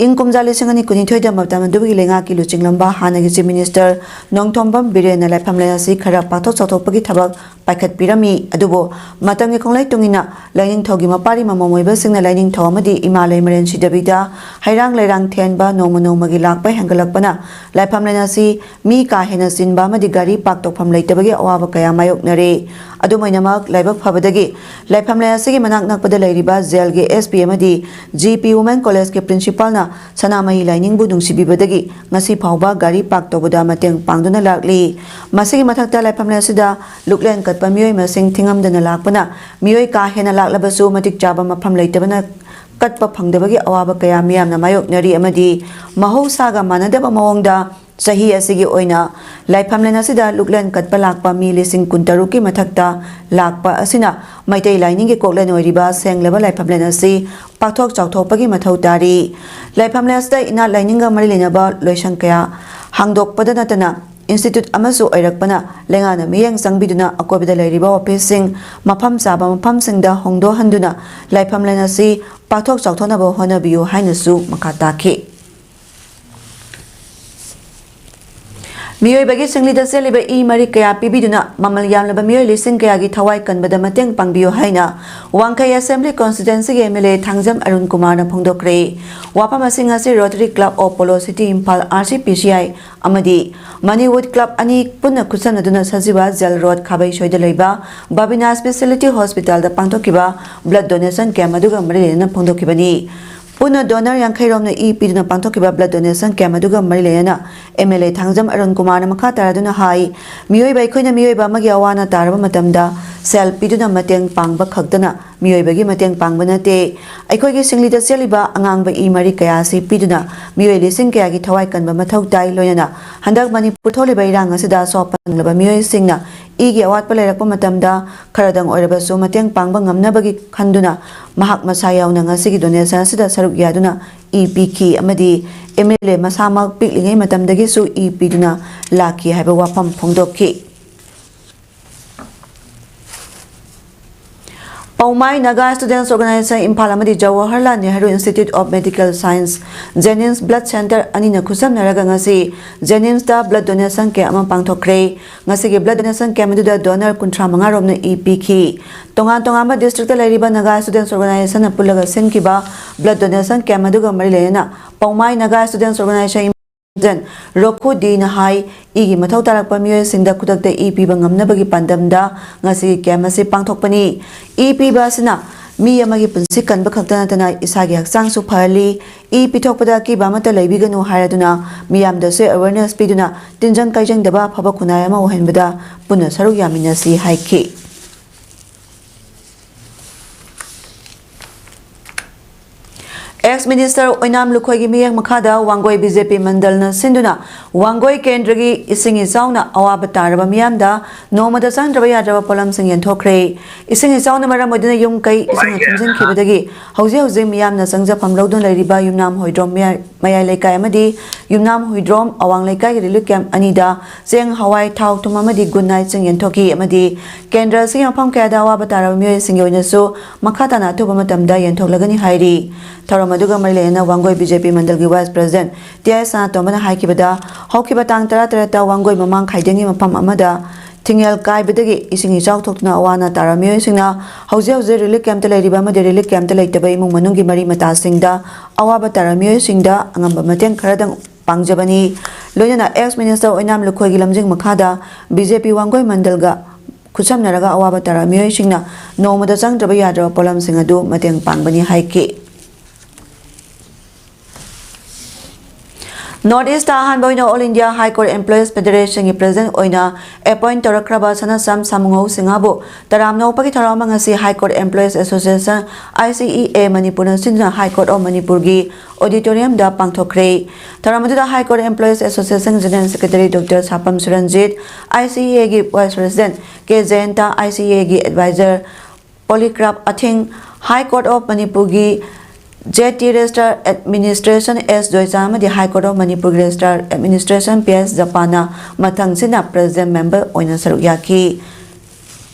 ꯏꯪ ꯀꯨꯝꯖꯥ ꯂꯤꯁꯤꯡ ꯑꯅꯤ ꯀꯨꯟꯅꯤꯊꯣꯏꯗ ꯃꯇꯝ ꯑꯗꯨꯒꯤ ꯂꯩꯉꯥꯛꯀꯤ ꯂꯨꯆꯤꯡꯂꯝꯕ ꯍꯥꯟꯅꯒꯤ ꯆꯤꯐ ꯃꯤꯅꯤꯁꯇꯔ ꯅꯣꯡꯊꯣꯝꯕꯝ ꯕꯤꯔꯦꯟꯅ ꯂꯥꯏꯐꯝꯂꯦꯟ ꯑꯁꯤ ꯈꯔ ꯄꯥꯛꯊꯣꯛ ꯆꯥꯎꯊꯣꯛꯄꯒꯤ ꯊꯕꯛ ꯄꯥꯏꯈꯠꯄꯤꯔꯝꯃꯤ꯫ ꯑꯗꯨꯕꯨ ꯃꯇꯝꯒꯤ ꯈꯣꯡꯂꯩ ꯇꯨꯡꯏꯟꯅ ꯂꯥꯏꯅꯤꯡꯊꯧꯒꯤ ꯃꯄꯥꯔꯤ ꯃꯃꯣꯝ ꯑꯣꯏꯕꯁꯤꯡꯅ ꯂꯥꯏꯅꯤꯡꯊꯧ ꯑꯃꯗꯤ ꯏꯃꯥ ꯂꯩꯃꯔꯦꯟ ꯁꯤꯗꯕꯤꯗ ꯍꯩꯔꯥꯡ ꯂꯩꯔꯥꯡ ꯊꯦꯟꯕ ꯅꯣꯡꯃ ꯅꯣꯡꯃꯒꯤ ꯂꯥꯛꯄ ꯍꯦꯟꯒꯠꯂꯛꯄꯅ ꯂꯥꯏꯐꯝꯂꯦꯟ ꯑꯁꯤ ꯃꯤ ꯀꯥ ꯍꯦꯟꯅ ꯆꯤꯟꯕ ꯑꯃꯗꯤ ꯒꯥꯔꯤ ꯄꯥꯔꯛ ꯇꯧꯐꯝ ꯂꯩꯇꯕꯒꯤ ꯑꯋꯥꯕ ꯀꯌꯥ ꯃꯥꯌꯣꯛꯅꯔꯦ꯫ ꯑꯗꯨꯝ ꯑꯣꯏꯅꯃꯛ, ꯂꯥꯏꯕꯛ ꯐꯕꯗꯒꯤ ꯂꯥꯏꯐꯝꯂꯦꯟ ꯑꯁꯤꯒꯤ ꯃꯅꯥꯛ ꯅꯛꯄꯗ ꯂꯩꯔꯤꯕ ꯖꯦꯜꯒꯤ ꯑꯦꯁ ꯄꯤ ꯑꯃꯗꯤ ꯖꯤ ꯄꯤ ꯋꯨꯃꯦꯟ ꯀꯣꯂꯦꯖꯀꯤ ꯄ꯭ꯔꯤꯟꯁꯤꯄꯥꯜꯅ ꯁꯅꯥꯃꯍꯤ ꯂꯥꯏꯅꯤꯡꯕꯨ ꯅꯨꯡꯁꯤꯕꯤꯕꯗꯒꯤ ꯉꯁꯤ ꯐꯥꯎꯕ ꯒꯥꯔꯤ ꯄꯥꯔꯛ ꯇꯧꯕꯗ ꯃꯇꯦꯡ ꯄꯥꯡꯗꯨꯅ ꯂꯥꯛꯂꯤ꯫ ꯃꯁꯤꯒꯤ ꯃꯊꯛꯇ ꯂꯥꯏꯐꯝꯂꯦꯟ ꯑꯁꯤꯗ ꯂꯨꯛꯂꯦꯟ ꯀꯠꯄ ꯃꯤꯑꯣꯏ ꯃꯁꯤꯡ ꯊꯤꯉꯝꯗꯅ ꯂꯥꯛꯄꯅ ꯃꯤꯑꯣꯏ ꯀꯥ ꯍꯦꯟꯅ ꯂꯥꯛꯂꯕꯁꯨ ꯃꯇꯤꯛ ꯆꯥꯕ ꯃꯐꯝ ꯂꯩꯇꯕꯅ ꯀꯠꯄ ꯐꯪꯗꯕꯒꯤ ꯑꯋꯥꯕ ꯀꯌꯥ ꯃꯤꯌꯥꯝꯅ ꯃꯥꯌꯣꯛꯅꯔꯤ ꯑꯃꯗꯤ ꯃꯍꯧꯁꯥꯒ ꯃꯥꯟꯅꯗꯕ ꯃꯑꯣꯡꯗ ꯆꯍꯤ ꯑꯁꯤꯒꯤ ꯑꯣꯏꯅ ꯂꯥꯏꯐꯝꯂꯦꯟ ꯑꯁꯤꯗ ꯂꯨꯛꯂꯦꯟ ꯀꯠꯄ ꯂꯥꯛꯄ ꯃꯤ ꯂꯤꯁꯤꯡ ꯀꯨꯟꯇꯔꯨꯛꯀꯤ ꯃꯊꯛꯇ ꯂꯥꯛꯄ ꯑꯁꯤꯅ ꯃꯩꯇꯩ ꯂꯥꯏꯅꯤꯡꯒꯤ ꯀꯣꯛꯂꯦꯟ ꯑꯣꯏꯔꯤꯕ ꯁꯦꯡꯂꯕ ꯂꯥꯏꯐꯝꯂꯦꯟ ꯑꯁꯤ ꯄꯥꯛꯊꯣꯛ ꯆꯥꯎꯊꯣꯛꯄꯒꯤ ꯃꯊꯧ ꯇꯥꯔꯤ꯫ ꯂꯥꯏꯐꯝꯂꯦꯟ ꯑꯁꯤꯗ ꯏꯅꯥꯠ ꯂꯥꯏꯅꯤꯡꯒ ꯃꯔꯤ ꯂꯩꯅꯕ ꯂꯣꯏꯁꯪ ꯀꯌꯥ ꯍꯥꯡꯗꯣꯛꯄꯗ ꯅꯠꯇꯅ ꯏꯟꯁꯇꯤꯇ꯭ꯌꯨꯠ ꯑꯃꯁꯨ ꯑꯣꯏꯔꯛꯄꯅ ꯂꯩꯉꯥꯛꯅ ꯃꯤꯠꯌꯦꯡ ꯆꯪꯕꯤꯗꯨꯅ ꯑꯀꯣꯏꯕꯗ ꯂꯩꯔꯤꯕ ꯑꯣꯐꯤꯁꯁꯤꯡ ꯃꯐꯝ ꯆꯥꯕ ꯃꯐꯝꯁꯤꯡꯗ ꯍꯣꯡꯗꯣꯛꯍꯟꯗꯨꯅ ꯂꯥꯏꯐꯝꯂꯦꯟ ꯑꯁꯤ ꯄꯥꯛꯊꯣꯛ ꯆꯥꯎꯊꯣꯛꯅꯕ ꯍꯣꯠꯅꯕꯤꯌꯨ ꯍꯥꯏꯅꯁꯨ ꯃꯈꯥ ꯇꯥꯈꯤ꯫ ꯃꯤꯑꯣꯏꯕꯒꯤ ꯁꯤꯡꯂꯤꯗ ꯆꯦꯜꯂꯤꯕ ꯏ ꯃꯔꯤꯛ ꯀꯌꯥ ꯄꯤꯕꯤꯗꯨꯅ ꯃꯃꯜ ꯌꯥꯝꯂꯕ ꯃꯤꯑꯣꯏ ꯂꯤꯁꯤꯡ ꯀꯌꯥꯒꯤ ꯊꯋꯥꯏ ꯀꯟꯕꯗ ꯃꯇꯦꯡ ꯄꯥꯡꯕꯤꯌꯨ ꯍꯥꯏꯅ ꯋꯥꯡꯈꯩ ꯑꯦꯁꯦꯝꯕ꯭ꯂꯤ ꯀꯣꯟꯁꯇꯤꯇ꯭ꯋꯦꯟꯁꯤꯒꯤ M L A Thangjam Arun ꯀꯨꯃꯥꯔꯅ ꯐꯣꯡꯗꯣꯛꯈ꯭ꯔꯦ꯫ ꯋꯥꯐꯝ ꯑꯁꯤꯡ ꯑꯁꯤ rotary club of polo city Imphal, R C P C I, ꯑꯃꯗꯤ ꯃꯅꯤꯋꯨꯗ ꯀ꯭ꯂꯕ ꯑꯅꯤ ꯄꯨꯟꯅ ꯈꯨꯠꯁꯝꯅꯗꯨꯅ ꯁꯖꯤꯋꯥ ꯖꯦꯜ ꯔꯣꯗ ꯈꯥꯕꯩꯁꯣꯏꯗ ꯂꯩꯕ ꯕꯕꯤꯅꯥ ꯁ꯭ꯄꯦꯁꯤꯌꯦꯂꯤꯇꯤ ꯍꯣꯁꯄꯤꯇꯥꯜꯗ ꯄꯥꯡꯊꯣꯛꯈꯤꯕ ꯕ꯭ꯂꯗ ꯗꯣꯅꯦꯁꯟ ꯀꯦꯝꯞ ꯑꯗꯨꯒ ꯃꯔꯤ ꯂꯩꯅꯅ ꯐꯣꯡꯗꯣꯛꯈꯤꯕꯅꯤ꯫ ꯄꯨꯟꯅ ꯗꯣꯅꯔ ꯌꯥꯡꯈꯩ ꯔꯣꯝꯅ ꯏ ꯄꯤꯗꯨꯅ ꯄꯥꯡꯊꯣꯛꯈꯤꯕ ꯕ꯭ꯂꯗ ꯗꯣꯅꯦꯁꯟ ꯀꯦꯝꯞ ꯑꯗꯨꯒ ꯃꯔꯤ ꯂꯩꯅꯅ M L A Thangjam Arun ꯀꯨꯃꯥꯔꯅ ꯃꯈꯥ ꯇꯥꯔꯗꯨꯅ ꯍꯥꯏ, ꯃꯤꯑꯣꯏꯕ ꯑꯩꯈꯣꯏꯅ ꯃꯤꯑꯣꯏꯕ ꯑꯃꯒꯤ ꯑꯋꯥ ꯑꯅꯥ ꯇꯥꯔꯕ ꯃꯇꯝꯗ ꯁꯦꯜ ꯄꯤꯗꯨꯅ ꯃꯇꯦꯡ ꯄꯥꯡꯕ ꯈꯛꯇꯅ ꯃꯤꯑꯣꯏꯕꯒꯤ ꯃꯇꯦꯡ ꯄꯥꯡꯕ ꯅꯠꯇꯦ꯫ ꯑꯩꯈꯣꯏꯒꯤ ꯁꯤꯡꯂꯤꯗ ꯆꯦꯜꯂꯤꯕ ꯑꯉꯥꯡꯕ ꯏ ꯃꯔꯤ ꯀꯌꯥ ꯑꯁꯤ ꯄꯤꯗꯨꯅ ꯃꯤꯑꯣꯏ ꯂꯤꯁꯤꯡ ꯀꯌꯥꯒꯤ ꯊꯋꯥꯏ ꯀꯟꯕ ꯃꯊꯧ ꯇꯥꯏ꯫ ꯂꯣꯏꯅꯅ ꯍꯟꯗꯛ ꯃꯅꯤꯄꯨꯔ ꯊꯣꯛꯂꯤꯕ ꯏꯔꯥꯡ ꯑꯁꯤꯗ ꯑꯁꯣꯛ ꯑꯄꯟ ꯅꯪꯂꯕ ꯃꯤꯑꯣꯏꯁꯤꯡꯅ ꯏꯒꯤ ꯑꯋꯥꯠꯄ ꯂꯩꯔꯛꯄ ꯃꯇꯝꯗ ꯈꯔꯗꯪ ꯑꯣꯏꯔꯕꯁꯨ ꯃꯇꯦꯡ ꯄꯥꯡꯕ ꯉꯝꯅꯕꯒꯤ ꯈꯟꯗꯨꯅ ꯃꯍꯥꯛ ꯃꯁꯥ ꯌꯥꯎꯅ ꯉꯁꯤꯒꯤ ꯗꯣꯅꯦꯁꯟ ꯑꯁꯤꯗ ꯁꯔꯨꯛ ꯌꯥꯗꯨꯅ ꯏ ꯄꯤꯈꯤ ꯑꯃꯗꯤ ꯑꯦꯝ ꯑꯦꯜ ꯑꯦ ꯃꯁꯥꯃꯛ ꯄꯤꯛꯂꯤꯉꯩ ꯃꯇꯝꯗꯒꯤꯁꯨ ꯏ ꯄꯤꯗꯨꯅ ꯂꯥꯛꯈꯤ ꯍꯥꯏꯕ ꯋꯥꯐꯝ ꯐꯣꯡꯗꯣꯛꯈꯤ꯫ ꯄꯧꯃꯥꯏ ꯅꯥꯒꯥ ꯁ꯭ꯇꯨꯗꯦꯟꯠꯁ ꯑꯣꯔꯒꯅꯥꯏꯖꯦꯁꯟ ꯏꯝꯐꯥꯜ ꯑꯃꯗꯤ Jawaharlal Nehru institute of medical science, JNIMS blood centre ꯑꯅꯤꯅ ꯈꯨꯠꯁꯝꯅꯔꯒ ꯉꯁꯤ ꯖꯦꯅꯤꯝꯁꯇ ꯕ꯭ꯂꯗ ꯗꯣꯅꯦꯁꯟ ꯀꯦꯝꯞ ꯑꯃ ꯄꯥꯡꯊꯣꯛꯈ꯭ꯔꯦ꯫ ꯉꯁꯤꯒꯤ ꯕ꯭ꯂꯗ ꯗꯣꯅꯦꯁꯟ ꯀꯦꯝꯞ ꯑꯗꯨꯗ ꯗꯣꯅꯔ ꯀꯨꯟꯊ꯭ꯔꯥ ꯃꯉꯥ ꯔꯣꯝꯅ ꯏ ꯄꯤꯈꯤ꯫ ꯇꯣꯉꯥꯟ ꯇꯣꯉꯥꯟꯕ ꯗꯤꯁꯇ꯭ꯔꯤꯛꯇ ꯂꯩꯔꯤꯕ ꯅꯥꯒꯥ ꯁ꯭ꯇꯨꯗꯦꯟꯠꯁ ꯑꯣꯔꯒꯅꯥꯏꯖꯦꯁꯟꯅ ꯄꯨꯜꯂꯒ ꯁꯤꯟꯈꯤꯕ ꯕ꯭ꯂꯗ ꯗꯣꯅꯦꯁꯟ ꯀꯦꯝꯞ ꯑꯗꯨꯒ ꯃꯔꯤ ꯂꯩꯅꯅ ꯄꯧꯃꯥꯏ ꯅꯥꯒꯥ ꯁ꯭ꯇꯨꯗꯦꯟꯠꯁ ꯑꯣꯔꯒꯅꯥꯏꯖꯦꯁꯟ ꯔꯣꯈꯨ ꯗꯤꯅ ꯍꯥꯏ, ꯏꯒꯤ ꯃꯊꯧ ꯇꯥꯔꯛꯄ ꯃꯤꯑꯣꯏꯁꯤꯡꯗ ꯈꯨꯗꯛꯇ ꯏ ꯄꯤꯕ ꯉꯝꯅꯕꯒꯤ ꯄꯥꯟꯗꯝꯗ ꯉꯁꯤꯒꯤ ꯀꯦꯝꯞ ꯑꯁꯤ ꯄꯥꯡꯊꯣꯛꯄꯅꯤ꯫ ꯏ ꯄꯤꯕ ꯑꯁꯤꯅ ꯃꯤ ꯑꯃꯒꯤ ꯄꯨꯟꯁꯤ ꯀꯟꯕ ꯈꯛꯇ ꯅꯠꯇꯅ ꯏꯁꯥꯒꯤ ꯍꯛꯆꯥꯡꯁꯨ ꯐꯍꯜꯂꯤ꯫ ꯏ ꯄꯤꯊꯣꯛꯄꯗ ꯑꯀꯤꯕ ꯑꯃꯠꯇ ꯂꯩꯕꯤꯒꯅꯨ ꯍꯥꯏꯔꯗꯨꯅ ꯃꯤꯌꯥꯝꯗꯁꯨ ꯑꯦꯋꯦꯔꯅꯦꯁ ꯄꯤꯗꯨꯅ ꯇꯤꯟꯖꯪ ꯀꯥꯏꯖꯪꯗꯕ ꯑꯐꯕ ꯈꯨꯟꯅꯥꯏ ꯑꯃ ꯑꯣꯏꯍꯟꯕꯗ ꯄꯨꯟꯅ ꯁꯔꯨꯛ ꯌꯥꯃꯤꯟꯅꯁꯤ ꯍꯥꯏꯈꯤ꯫ ꯑꯦꯛꯁ ꯃꯤꯅꯤꯁꯇꯔ ꯑꯣꯏꯅꯥꯝ ꯂꯨꯈꯣꯏꯒꯤ ꯃꯤꯠꯌꯦꯡ ꯃꯈꯥꯗ ꯋꯥꯡꯒꯣꯏ ꯕꯤ ꯖꯦ ꯄꯤ ꯃꯟꯗꯜꯅ ꯁꯤꯟꯗꯨꯅ ꯋꯥꯡꯒꯣꯏ ꯀꯦꯟꯗ꯭ꯔꯒꯤ ꯏꯁꯤꯡ ꯏꯆꯥꯎꯅ ꯑꯋꯥꯕ ꯇꯥꯔꯕ ꯃꯤꯌꯥꯝꯗ ꯅꯣꯡꯃꯗ ꯆꯪꯗ꯭ꯔꯕ ꯌꯥꯗ꯭ꯔꯕ ꯄꯣꯠꯂꯝꯁꯤꯡ ꯌꯦꯟꯊꯣꯛꯈ꯭ꯔꯦ꯫ ꯏꯁꯤꯡ ꯏꯆꯥꯎꯅ ꯃꯔꯝ ꯑꯣꯏꯗꯨꯅ ꯌꯨꯝ ꯀꯩ ꯏꯁꯤꯡꯅ ꯊꯨꯝꯖꯤꯟꯈꯤꯕꯗꯒꯤ ꯍꯧꯖꯤꯛ ꯍꯧꯖꯤꯛ ꯃꯤꯌꯥꯝꯅ ꯆꯪꯖꯐꯝ ꯂꯧꯗꯨꯅ ꯂꯩꯔꯤꯕ ꯌꯨꯝꯅꯥꯝ ꯍꯣꯏꯗ꯭ꯔꯣꯝ ꯃꯌꯥꯏ ꯃꯌꯥꯏ ꯂꯩꯀꯥꯏ ꯑꯃꯗꯤ ꯌꯨꯝꯅꯥꯝ ꯍꯨꯏꯗ꯭ꯔꯣꯝ ꯑꯋꯥꯡ ꯂꯩꯀꯥꯏꯒꯤ ꯔꯤꯂꯤꯐ ꯀꯦꯝꯞ ꯑꯅꯤꯗ ꯆꯦꯡ, ꯍꯋꯥꯏ, ꯊꯥꯎ, ꯊꯨꯝ ꯑꯃꯗꯤ ꯒꯨꯗ ꯅꯥꯏꯠꯁꯤꯡ ꯌꯦꯟꯊꯣꯛꯈꯤ ꯑꯃꯗꯤ ꯀꯦꯟꯗ꯭ꯔ ꯑꯁꯤꯒꯤ ꯃꯐꯝ ꯀꯌꯥꯗ ꯑꯋꯥꯕ ꯇꯥꯔꯕ ꯃꯤꯑꯣꯏꯁꯤꯡꯒꯤ ꯑꯣꯏꯅꯁꯨ ꯃꯈꯥ ꯇꯥꯅ ꯑꯊꯨꯕ ꯃꯇꯝꯗ ꯌꯦꯟꯊꯣꯛꯂꯒꯅꯤ ꯍꯥꯏꯔꯤ꯫ ꯊꯧꯔꯝ ꯑꯗꯨꯒ ꯃꯔꯤ ꯂꯩꯅꯅ ꯋꯥꯡꯒꯣꯏ ꯕꯤ ꯖꯦ ꯄꯤ ꯃꯟꯗꯜꯒꯤ ꯚꯥꯏꯁ ꯄ꯭ꯔꯁꯤꯗꯦꯟꯠ ꯇꯤ ꯑꯥꯏ ꯁꯅꯥꯇꯣꯝꯕꯅ ꯍꯥꯏꯈꯤꯕꯗ, ꯍꯧꯈꯤꯕ ꯇꯥꯡ ꯇꯔꯥ ꯇꯔꯦꯠꯇ ꯋꯥꯡꯒꯣꯏ ꯃꯃꯥꯡ ꯈꯥꯏꯗꯦꯡꯒꯤ ꯃꯐꯝ ꯑꯃꯗ ꯊꯤꯡꯉꯦꯜ ꯀꯥꯏꯕꯗꯒꯤ ꯏꯁꯤꯡ ꯏꯆꯥꯎ ꯊꯣꯛꯇꯨꯅ ꯑꯋꯥ ꯑꯅꯥ ꯇꯥꯔꯕ ꯃꯤꯑꯣꯏꯁꯤꯡꯅ ꯍꯧꯖꯤꯛ ꯍꯧꯖꯤꯛ ꯔꯤꯂꯤꯐ ꯀꯦꯝꯞꯇ ꯂꯩꯔꯤꯕ ꯑꯃꯗꯤ ꯔꯤꯂꯤꯐ ꯀꯦꯝꯞꯇ ꯂꯩꯇꯕ ꯏꯃꯨꯡ ꯃꯅꯨꯡꯒꯤ ꯃꯔꯤ ꯃꯇꯥꯁꯤꯡꯗ ꯑꯋꯥꯕ ꯇꯥꯔꯕ ꯃꯤꯑꯣꯏꯁꯤꯡꯗ ꯑꯉꯝꯕ ꯃꯇꯦꯡ ꯈꯔꯗꯪ ꯄꯥꯡꯖꯕꯅꯤ꯫ ꯂꯣꯏꯅꯅ ꯑꯦꯛꯁ ꯃꯤꯅꯤꯁꯇꯔ ꯑꯣꯏꯅꯥꯝ ꯂꯨꯈꯣꯏꯒꯤ ꯂꯝꯖꯤꯡ ꯃꯈꯥꯗ ꯕꯤ ꯖꯦ ꯄꯤ ꯋꯥꯡꯒꯣꯏ ꯃꯟꯗꯜꯒ ꯈꯨꯠꯁꯝꯅꯔꯒ ꯑꯋꯥꯕ ꯇꯥꯔꯕ ꯃꯤꯑꯣꯏꯁꯤꯡꯅ ꯅꯣꯡꯃꯗ ꯆꯪꯗ꯭ꯔꯕ ꯌꯥꯗ꯭ꯔꯕ ꯄꯣꯠꯂꯝꯁꯤꯡ ꯑꯗꯨ ꯃꯇꯦꯡ ꯄꯥꯡꯕꯅꯤ ꯍꯥꯏꯈꯤ꯫ North East ꯑꯍꯥꯟꯕ ꯑꯣꯏꯅ All India High Court Employees Federation ꯒꯤ President ꯑꯣꯏꯅ appoint ꯇꯧꯔꯛꯈ꯭ꯔꯕ ꯁꯅꯥꯁꯝ ꯁꯥꯃꯨꯉꯧ ꯁꯤꯡꯍꯕꯨ ꯇꯔꯥꯝꯅ ꯑꯣꯛꯄꯒꯤ ꯊꯧꯔꯝ ꯑꯃ ꯉꯁꯤ High Court Employees Association, I C E A, ꯃꯅꯤꯄꯨꯔꯅ ꯁꯤꯟꯗꯨꯅ High Court of ꯃꯅꯤꯄꯨꯔꯒꯤ auditorium ꯗ ꯄꯥꯡꯊꯣꯛꯈ꯭ꯔꯦ꯫ ꯊꯧꯔꯝ ꯑꯗꯨꯗ High Court Employees Association General Secretary Doctor ꯁꯥꯄꯝ ꯁꯨꯔꯟꯖꯤꯠ, I C E A ꯒꯤ Vice President K ꯖꯌꯟꯇ, I C E A ꯒꯤ Advisor Polycarp ꯑꯊꯤꯡ, High Court of ꯃꯅꯤꯄꯨꯔꯒꯤ J T Registrar Administration S ꯖꯣꯏꯆꯥ ꯑꯃꯗꯤ High Court of ꯃꯅꯤꯄꯨꯔꯒꯤ Registrar Administration P S ꯖꯄꯥꯟꯅ ꯃꯊꯪꯁꯤꯠꯅ President Member ꯑꯣꯏꯅ ꯁꯔꯨꯛ ꯌꯥꯈꯤ꯫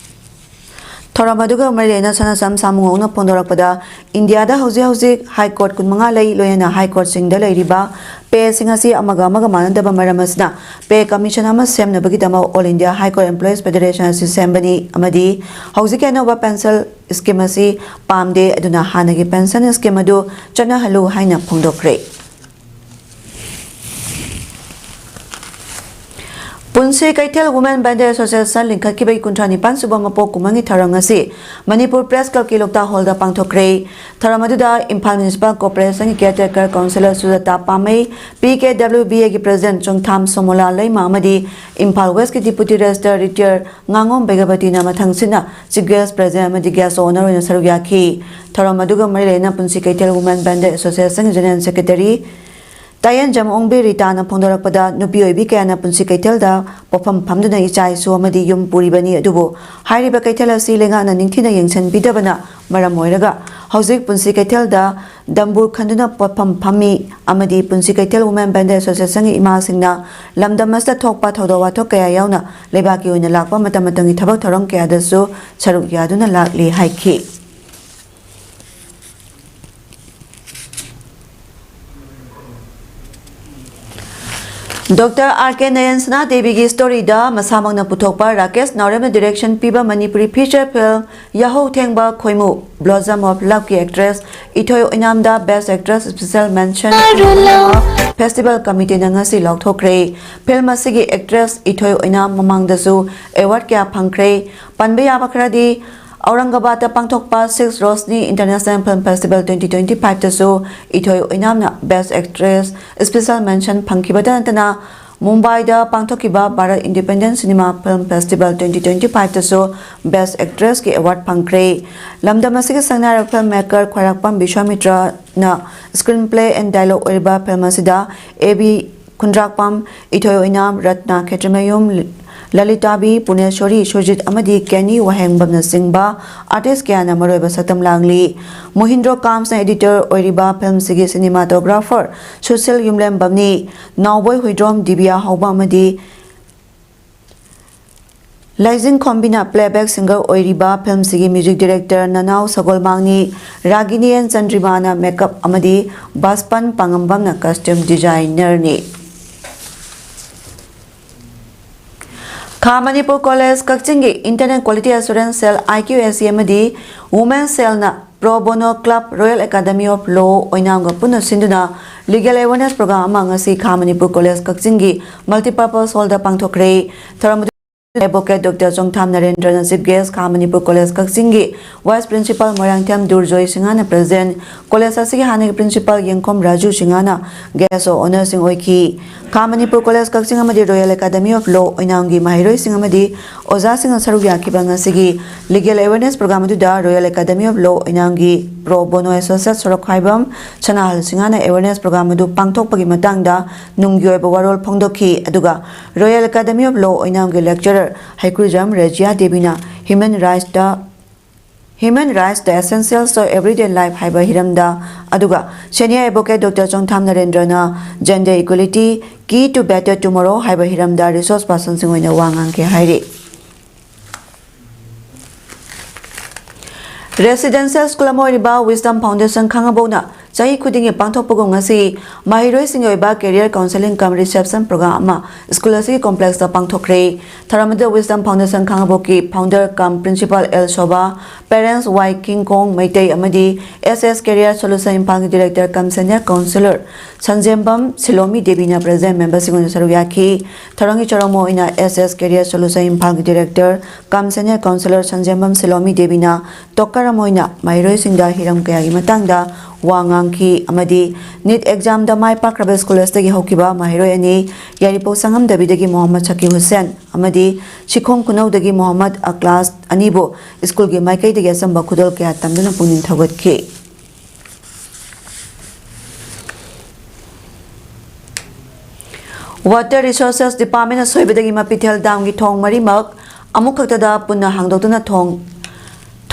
ꯊꯧꯔꯝ ꯑꯗꯨꯒ ꯃꯔꯤ ꯂꯩꯅꯅ ꯁꯅꯥꯁꯝ ꯁꯥꯃꯨꯉꯧꯅ ꯐꯣꯡꯗꯣꯔꯛꯄꯗ, ꯏꯟꯗꯤꯌꯥꯗ ꯍꯧꯖꯤꯛ ꯍꯧꯖꯤꯛ High Court ꯀꯨꯟꯃꯉꯥ ꯂꯩ, ꯂꯣꯏꯅꯅ High Court ꯁꯤꯡꯗ ꯂꯩꯔꯤꯕ pay ꯁꯤꯡ ꯑꯁꯤ ꯑꯃꯒ ꯑꯃꯒ ꯃꯥꯟꯅꯗꯕ ꯃꯔꯝ ꯑꯁꯤꯅ pay commission ꯑꯃ ꯁꯦꯝꯅꯕꯒꯤꯗꯃꯛ All India High Court Employees Federation ꯑꯁꯤ ꯁꯦꯝꯕꯅꯤ ꯑꯃꯗꯤ ꯍꯧꯖꯤꯛꯀꯤ ꯑꯅꯧꯕ pension scheme ꯑꯁꯤ ꯄꯥꯝꯗꯦ, ꯑꯗꯨꯅ ꯍꯥꯟꯅꯒꯤ pension scheme ꯑꯗꯨ ꯆꯠꯅꯍꯜꯂꯨ ꯍꯥꯏꯅ ꯐꯣꯡꯗꯣꯛꯈ꯭ꯔꯦ꯫ ꯄꯨꯟꯁꯤ ꯀꯩꯊꯦꯜ Women Vendor Association ꯂꯤꯡꯈꯠꯈꯤꯕꯒꯤ ꯀꯨꯟꯊ꯭ꯔꯥ ꯅꯤꯄꯥꯟ ꯁꯨꯕ ꯃꯄꯣꯛ ꯀꯨꯝꯍꯩꯒꯤ ꯊꯧꯔꯝ ꯉꯁꯤ ꯃꯅꯤꯄꯨꯔ Press Club ꯀꯤ ꯂꯣꯛꯇꯥꯛ Hall ꯗ ꯄꯥꯡꯊꯣꯛꯈ꯭ꯔꯦ꯫ ꯊꯧꯔꯝ ꯑꯗꯨꯗ ꯏꯝꯐꯥꯜ Municipal Corporation ꯒꯤ Caretaker Councillor ꯁꯨꯖꯥꯇꯥ ꯄꯥꯝꯃꯩ, P K W B A ꯒꯤ President ꯆꯣꯡꯊꯥꯝ ꯁꯣꯃꯣꯂꯥ ꯂꯩꯃ ꯑꯃꯗꯤ ꯏꯝꯐꯥꯜ West ꯀꯤ Deputy Registrar Retired ꯉꯥꯉꯣꯝ ꯕꯦꯒꯕꯇꯤꯅ ꯃꯊꯪꯁꯤꯠꯅ Chief Guest, President ꯑꯃꯗꯤ Guest of Honour ꯑꯣꯏꯅ ꯁꯔꯨꯛ ꯌꯥꯈꯤ꯫ ꯊꯧꯔꯝ ꯑꯗꯨꯒ ꯃꯔꯤ ꯂꯩꯅꯅ ꯄꯨꯟꯁꯤ ꯀꯩꯊꯦꯜ Women Vendor Association General Secretary ꯇꯥꯌꯦꯟꯖꯝ ꯑꯣꯡꯕꯤ ꯔꯤꯇꯥꯅ ꯐꯣꯡꯗꯣꯔꯛꯄꯗ, ꯅꯨꯄꯤ ꯑꯣꯏꯕꯤ ꯀꯌꯥꯅ ꯄꯨꯟꯁꯤ ꯀꯩꯊꯦꯜꯗ ꯄꯣꯠꯐꯝ ꯐꯝꯗꯨꯅ ꯏꯆꯥ ꯏꯁꯨ ꯑꯃꯗꯤ ꯌꯨꯝ ꯄꯨꯔꯤꯕꯅꯤ, ꯑꯗꯨꯕꯨ ꯍꯥꯏꯔꯤꯕ ꯀꯩꯊꯦꯜ ꯑꯁꯤ ꯂꯩꯉꯥꯛꯅ ꯅꯤꯡꯊꯤꯅ ꯌꯦꯡꯁꯤꯟꯕꯤꯗꯕꯅ ꯃꯔꯝ ꯑꯣꯏꯔꯒ ꯍꯧꯖꯤꯛ ꯄꯨꯟꯁꯤ ꯀꯩꯊꯦꯜꯗ ꯗꯝꯕꯨꯔ ꯈꯟꯗꯨꯅ ꯄꯣꯠꯐꯝ ꯐꯝꯃꯤ ꯑꯃꯗꯤ ꯄꯨꯟꯁꯤ ꯀꯩꯊꯦꯜ Women Vendor Association ꯒꯤ ꯏꯃꯥꯁꯤꯡꯅ ꯂꯝꯗꯝ ꯑꯁꯤꯗ ꯊꯣꯛꯄ ꯊꯧꯗꯣꯛ ꯋꯥꯊꯣꯛ ꯀꯌꯥ ꯌꯥꯎꯅ ꯂꯩꯕꯥꯛꯀꯤ ꯑꯣꯏꯅ ꯂꯥꯛꯄ ꯃꯇꯝ ꯃꯇꯝꯒꯤ ꯊꯕꯛ ꯊꯧꯔꯝ ꯀꯌꯥꯗꯁꯨ ꯁꯔꯨꯛ ꯌꯥꯗꯨꯅ ꯂꯥꯛꯂꯤ ꯍꯥꯏꯈꯤ꯫ Doctor R K ꯅꯌꯟ ꯁꯅꯥꯗꯦꯕꯤꯒꯤ story ꯗ ꯃꯁꯥꯃꯛꯅ ꯄꯨꯊꯣꯛꯄ ꯔꯥꯀꯦꯁ ꯅꯥꯎꯔꯦꯝꯅ direction ꯄꯤꯕ ꯃꯅꯤꯄꯨꯔꯤ feature film ꯌꯥꯍꯧ ꯊꯦꯡꯕ ꯈꯣꯏꯃꯨ, Blossom of Love ꯀꯤ actress ꯏꯊꯣꯏ ꯑꯣꯏꯅꯥꯝꯗ Best Actress Special Mention festival ꯀꯃꯤꯇꯤꯅ ꯉꯁꯤ ꯂꯥꯎꯊꯣꯛꯈ꯭ꯔꯦ꯫ Film ꯑꯁꯤꯒꯤ actress ꯏꯊꯣꯏ ꯑꯣꯏꯅꯥꯝ ꯃꯃꯥꯡꯗꯁꯨ award ꯀꯌꯥ ꯐꯪꯈ꯭ꯔꯦ꯫ ꯄꯟꯕ ꯌꯥꯕ ꯈꯔꯗꯤ ꯑꯧꯔꯪꯒꯕꯥꯗꯇ ꯄꯥꯡꯊꯣꯛꯄ Six Rosni International Film Festival twenty twenty five ꯇꯁꯨ ꯏꯊꯣꯏ ꯑꯣꯏꯅꯥꯝꯅ Best Actress Special Mention ꯐꯪꯈꯤꯕꯇ ꯅꯠꯇꯅ, ꯃꯨꯝꯕꯥꯏꯗ ꯄꯥꯡꯊꯣꯛꯈꯤꯕ Bharat Independent Cinema Film Festival twenty twenty five ꯇꯁꯨ Best Actress ꯀꯤ award ꯐꯪꯈ꯭ꯔꯦ꯫ ꯂꯝꯗꯝ ꯑꯁꯤꯒꯤ ꯁꯛꯅꯥꯏꯔꯕ film maker ꯈ꯭ꯋꯥꯏꯔꯥꯛꯄꯝ ꯕꯤꯁ꯭ꯋꯥꯃꯤꯇ꯭ꯔꯅ screenplay and dialogue ꯑꯣꯏꯔꯤꯕ film ꯑꯁꯤꯗ A B ꯈꯨꯟꯗ꯭ꯔꯥꯛꯄꯝ, ꯏꯊꯣꯏ ꯑꯣꯏꯅꯥꯝ, ꯔꯠꯅ ꯈꯦꯇ꯭ꯔꯤꯃꯌꯨꯝ, ꯂꯂꯤꯇꯥꯕꯤ, ꯄꯨꯅꯦꯁꯣꯔꯤ, ꯁꯨꯔꯖꯤꯠ ꯑꯃꯗꯤ ꯀꯦꯅꯤ ꯋꯥꯍꯦꯡꯕꯝꯅꯆꯤꯡꯕ artist ꯀꯌꯥꯅ ꯃꯔꯨꯑꯣꯏꯕ ꯁꯛꯇꯝ ꯂꯥꯡꯂꯤ꯫ ꯃꯣꯍꯤꯟꯗ꯭ꯔꯣ ꯀꯥꯝꯁꯅ editor ꯑꯣꯏꯔꯤꯕ film ꯁꯤꯒꯤ cinematographer ꯁꯨꯁꯤꯜ ꯌꯨꯝꯂꯦꯝꯕꯝꯅꯤ꯫ ꯅꯥꯎꯕꯣꯏ ꯍꯨꯏꯗ꯭ꯔꯣꯝ, ꯗꯤꯕꯤꯌꯥ ꯍꯥꯎꯕ ꯑꯃꯗꯤ ꯂꯥꯏꯖꯤꯡ ꯈꯣꯝꯕꯤꯅ playback singer ꯑꯣꯏꯔꯤꯕ film ꯁꯤꯒꯤ music director ꯅꯅꯥꯎ ꯁꯒꯣꯜꯃꯥꯡꯅꯤ꯫ ꯔꯥꯒꯤꯅꯤ ꯑꯦꯟ ꯆꯟꯗ꯭ꯔꯤꯃꯥꯅ makeup ꯑꯃꯗꯤ ꯕꯥꯁꯄꯟ ꯄꯥꯉꯝꯕꯝꯅ costume designer ꯅꯤ꯫ ꯈꯥ ꯃꯅꯤꯄꯨꯔ ꯀꯣꯂꯦꯖ ꯀꯛꯆꯤꯡꯒꯤ Internal Quality Assurance Cell, I Q A C, ꯑꯃꯗꯤ Women Cell ꯅ Pro Bono Club, Royal Academy of Law ꯑꯣꯏꯅꯥꯝꯒ ꯄꯨꯟꯅ ꯁꯤꯟꯗꯨꯅ legal awareness program ꯑꯃ ꯉꯁꯤ ꯈꯥ ꯃꯅꯤꯄꯨꯔ ꯀꯣꯂꯦꯖ ꯀꯛꯆꯤꯡꯒꯤ multipurpose hall ꯗ ꯄꯥꯡꯊꯣꯛꯈ꯭ꯔꯦ꯫ ꯊꯧꯔꯝ ꯑꯗꯨ Advocate Doctor ꯆꯣꯡꯊꯥꯝ ꯅꯔꯦꯟꯗ꯭ꯔꯅ chief guest, ꯈꯥ ꯃꯅꯤꯄꯨꯔ ꯀꯣꯂꯦꯖ ꯀꯛꯆꯤꯡꯒꯤ vice principal ꯃꯣꯏꯔꯥꯡꯊꯦꯝ ꯗꯨꯔꯖꯣꯏ ꯁꯤꯡꯍꯅ president, ꯀꯣꯂꯦꯖ ꯑꯁꯤꯒꯤ ꯍꯥꯟꯅꯒꯤ principal ꯌꯦꯡꯈꯣꯝ ꯔꯥꯖꯨ ꯁꯤꯡꯍꯅ guest of honour ꯁꯤꯡ ꯑꯣꯏꯈꯤ꯫ ꯈꯥ ꯃꯅꯤꯄꯨꯔ ꯀꯣꯂꯦꯖ ꯀꯛꯆꯤꯡ ꯑꯃꯗꯤ Royal Academy of Law ꯑꯣꯏꯅꯥꯝꯒꯤ ꯃꯍꯩꯔꯣꯏꯁꯤꯡ ꯑꯃꯗꯤ ꯑꯣꯖꯥꯁꯤꯡꯅ ꯁꯔꯨꯛ ꯌꯥꯈꯤꯕ ꯉꯁꯤꯒꯤ legal awareness program ꯑꯗꯨꯗ Royal Academy of Law ꯑꯣꯏꯅꯥꯝꯒꯤ pro bono associate ꯁꯣꯔꯣꯛꯈꯥꯏꯕꯝ ꯁꯅꯥꯍꯜ ꯁꯤꯡꯍꯅ awareness program ꯑꯗꯨ ꯄꯥꯡꯊꯣꯛꯄꯒꯤ ꯃꯇꯥꯡꯗ ꯅꯨꯡꯒꯤ ꯑꯣꯏꯕ ꯋꯥꯔꯣꯜ ꯐꯣꯡꯗꯣꯛꯈꯤ꯫ ꯑꯗꯨꯒ Royal Academy of Law ꯑꯣꯏꯅꯥꯝꯒꯤ lecturer Heikrujam ꯔꯦꯖꯤꯌꯥ ꯗꯦꯕꯤꯅ human rights ꯇ Human Rights, The Essentials of Everyday Life ꯍꯥꯏꯕ ꯍꯤꯔꯝꯗ, ꯑꯗꯨꯒ senior advocate Doctor Chongtham ꯅꯔꯦꯟꯗ꯭ꯔꯅ Gender Equality, Key to Better Tomorrow ꯍꯥꯏꯕ ꯍꯤꯔꯝꯗ resource person ꯁꯤꯡ ꯑꯣꯏꯅ ꯋꯥ ꯉꯥꯡꯈꯤ ꯍꯥꯏꯔꯤ꯫ Residential school ꯑꯃ ꯑꯣꯏꯔꯤꯕ Wisdom Foundation ꯈꯥꯉꯕꯣꯛꯅ ꯆꯍꯤ ꯈꯨꯗꯤꯡꯒꯤ ꯄꯥꯡꯊꯣꯛꯄꯒꯨꯝ ꯉꯁꯤ ꯃꯍꯩꯔꯣꯏꯁꯤꯡꯒꯤ ꯑꯣꯏꯕ Career Counselling cum Reception Program ꯑꯃ ꯁ꯭ꯀꯨꯜ ꯑꯁꯤꯒꯤ ꯀꯣꯝꯄ꯭ꯂꯦꯛꯁꯇ ꯄꯥꯡꯊꯣꯛꯈ꯭ꯔꯦ꯫ ꯊꯧꯔꯝ ꯑꯗꯨꯗ Wisdom Foundation ꯈꯥꯉꯕꯣꯛꯀꯤ ꯐꯥꯎꯟꯗꯔ ꯀꯝ ꯄ꯭ꯔꯤꯟꯁꯤꯄꯥꯜ ꯑꯦꯜ ꯁꯣꯕꯥ, ꯄꯦꯔꯦꯟꯁ ꯋꯥꯏ ꯀꯤꯡꯀꯣꯡ ꯃꯩꯇꯩ ꯑꯃꯗꯤ S S Career Solution ꯏꯝꯐꯥꯜꯒꯤ ꯗꯤꯔꯦꯛꯇꯔ ꯀꯝ ꯁꯦꯅꯤꯌꯔ ꯀꯥꯎꯟꯁꯤꯂꯔ ꯁꯟꯖꯦꯝꯕꯝ ꯁꯤꯂꯣꯃꯤ ꯗꯦꯕꯤꯅ ꯄ꯭ꯔꯦꯖꯤꯗꯦꯟꯠ ꯃꯦꯝꯕꯔꯁꯤꯡ ꯑꯣꯏꯅ ꯁꯔꯨꯛ ꯌꯥꯈꯤ꯫ ꯊꯧꯔꯝꯒꯤ ꯆꯥꯎꯔꯥꯛꯃ ꯑꯣꯏꯅ S S Career Solution ꯏꯝꯐꯥꯜꯒꯤ ꯗꯤꯔꯦꯛꯇꯔ ꯀꯝ ꯁꯦꯅꯤꯌꯔ ꯀꯥꯎꯟꯁꯤꯂꯔ ꯁꯟꯖꯦꯝꯕꯝ ꯁꯤꯂꯣꯃꯤ ꯗꯦꯕꯤꯅ ꯇꯣꯛꯀꯔ ꯑꯃ ꯑꯣꯏꯅ ꯃꯍꯩꯔꯣꯏꯁꯤꯡꯗ ꯍꯤꯔꯝ ꯀꯌꯥꯒꯤ ꯃꯇꯥꯡꯗ ꯋꯥ ꯉꯥꯡꯈꯤ ꯑꯃꯗꯤ ꯅꯤꯠ ꯑꯦꯛꯖꯥꯝꯗ ꯃꯥꯏ ꯄꯥꯛꯈ꯭ꯔꯕ ꯁ꯭ꯀꯨꯜ ꯑꯁꯤꯗꯒꯤ ꯍꯧꯈꯤꯕ ꯃꯍꯩꯔꯣꯏ ꯑꯅꯤ, ꯌꯥꯏꯔꯤꯄꯣꯛ ꯁꯪꯉꯝꯗꯕꯤꯗꯒꯤ ꯃꯣꯍꯝꯃꯗ ꯁꯀꯤ ꯍꯨꯁꯦꯟ ꯑꯃꯗꯤ ꯁꯤꯈꯣꯡ ꯈꯨꯅꯧꯗꯒꯤ ꯃꯣꯍꯝꯃꯗ ꯑꯀ꯭ꯂꯥꯁ ꯑꯅꯤꯕꯨ ꯁ꯭ꯀꯨꯜꯒꯤ ꯃꯥꯏꯀꯩꯗꯒꯤ ꯑꯆꯝꯕ ꯈꯨꯗꯣꯜ ꯀꯌꯥ ꯇꯝꯗꯨꯅ ꯄꯨꯛꯅꯤꯡ ꯊꯧꯒꯠꯈꯤ꯫ Water Resources Department ꯅ ꯁꯣꯏꯕꯗꯒꯤ ꯃꯄꯤꯊꯦꯜ ꯗꯥꯝꯒꯤ ꯊꯣꯡ ꯃꯔꯤꯃꯛ ꯑꯃꯨꯛ ꯈꯛꯇꯗ ꯄꯨꯟꯅ ꯍꯥꯡꯗꯣꯛꯇꯨꯅ ꯊꯣꯡ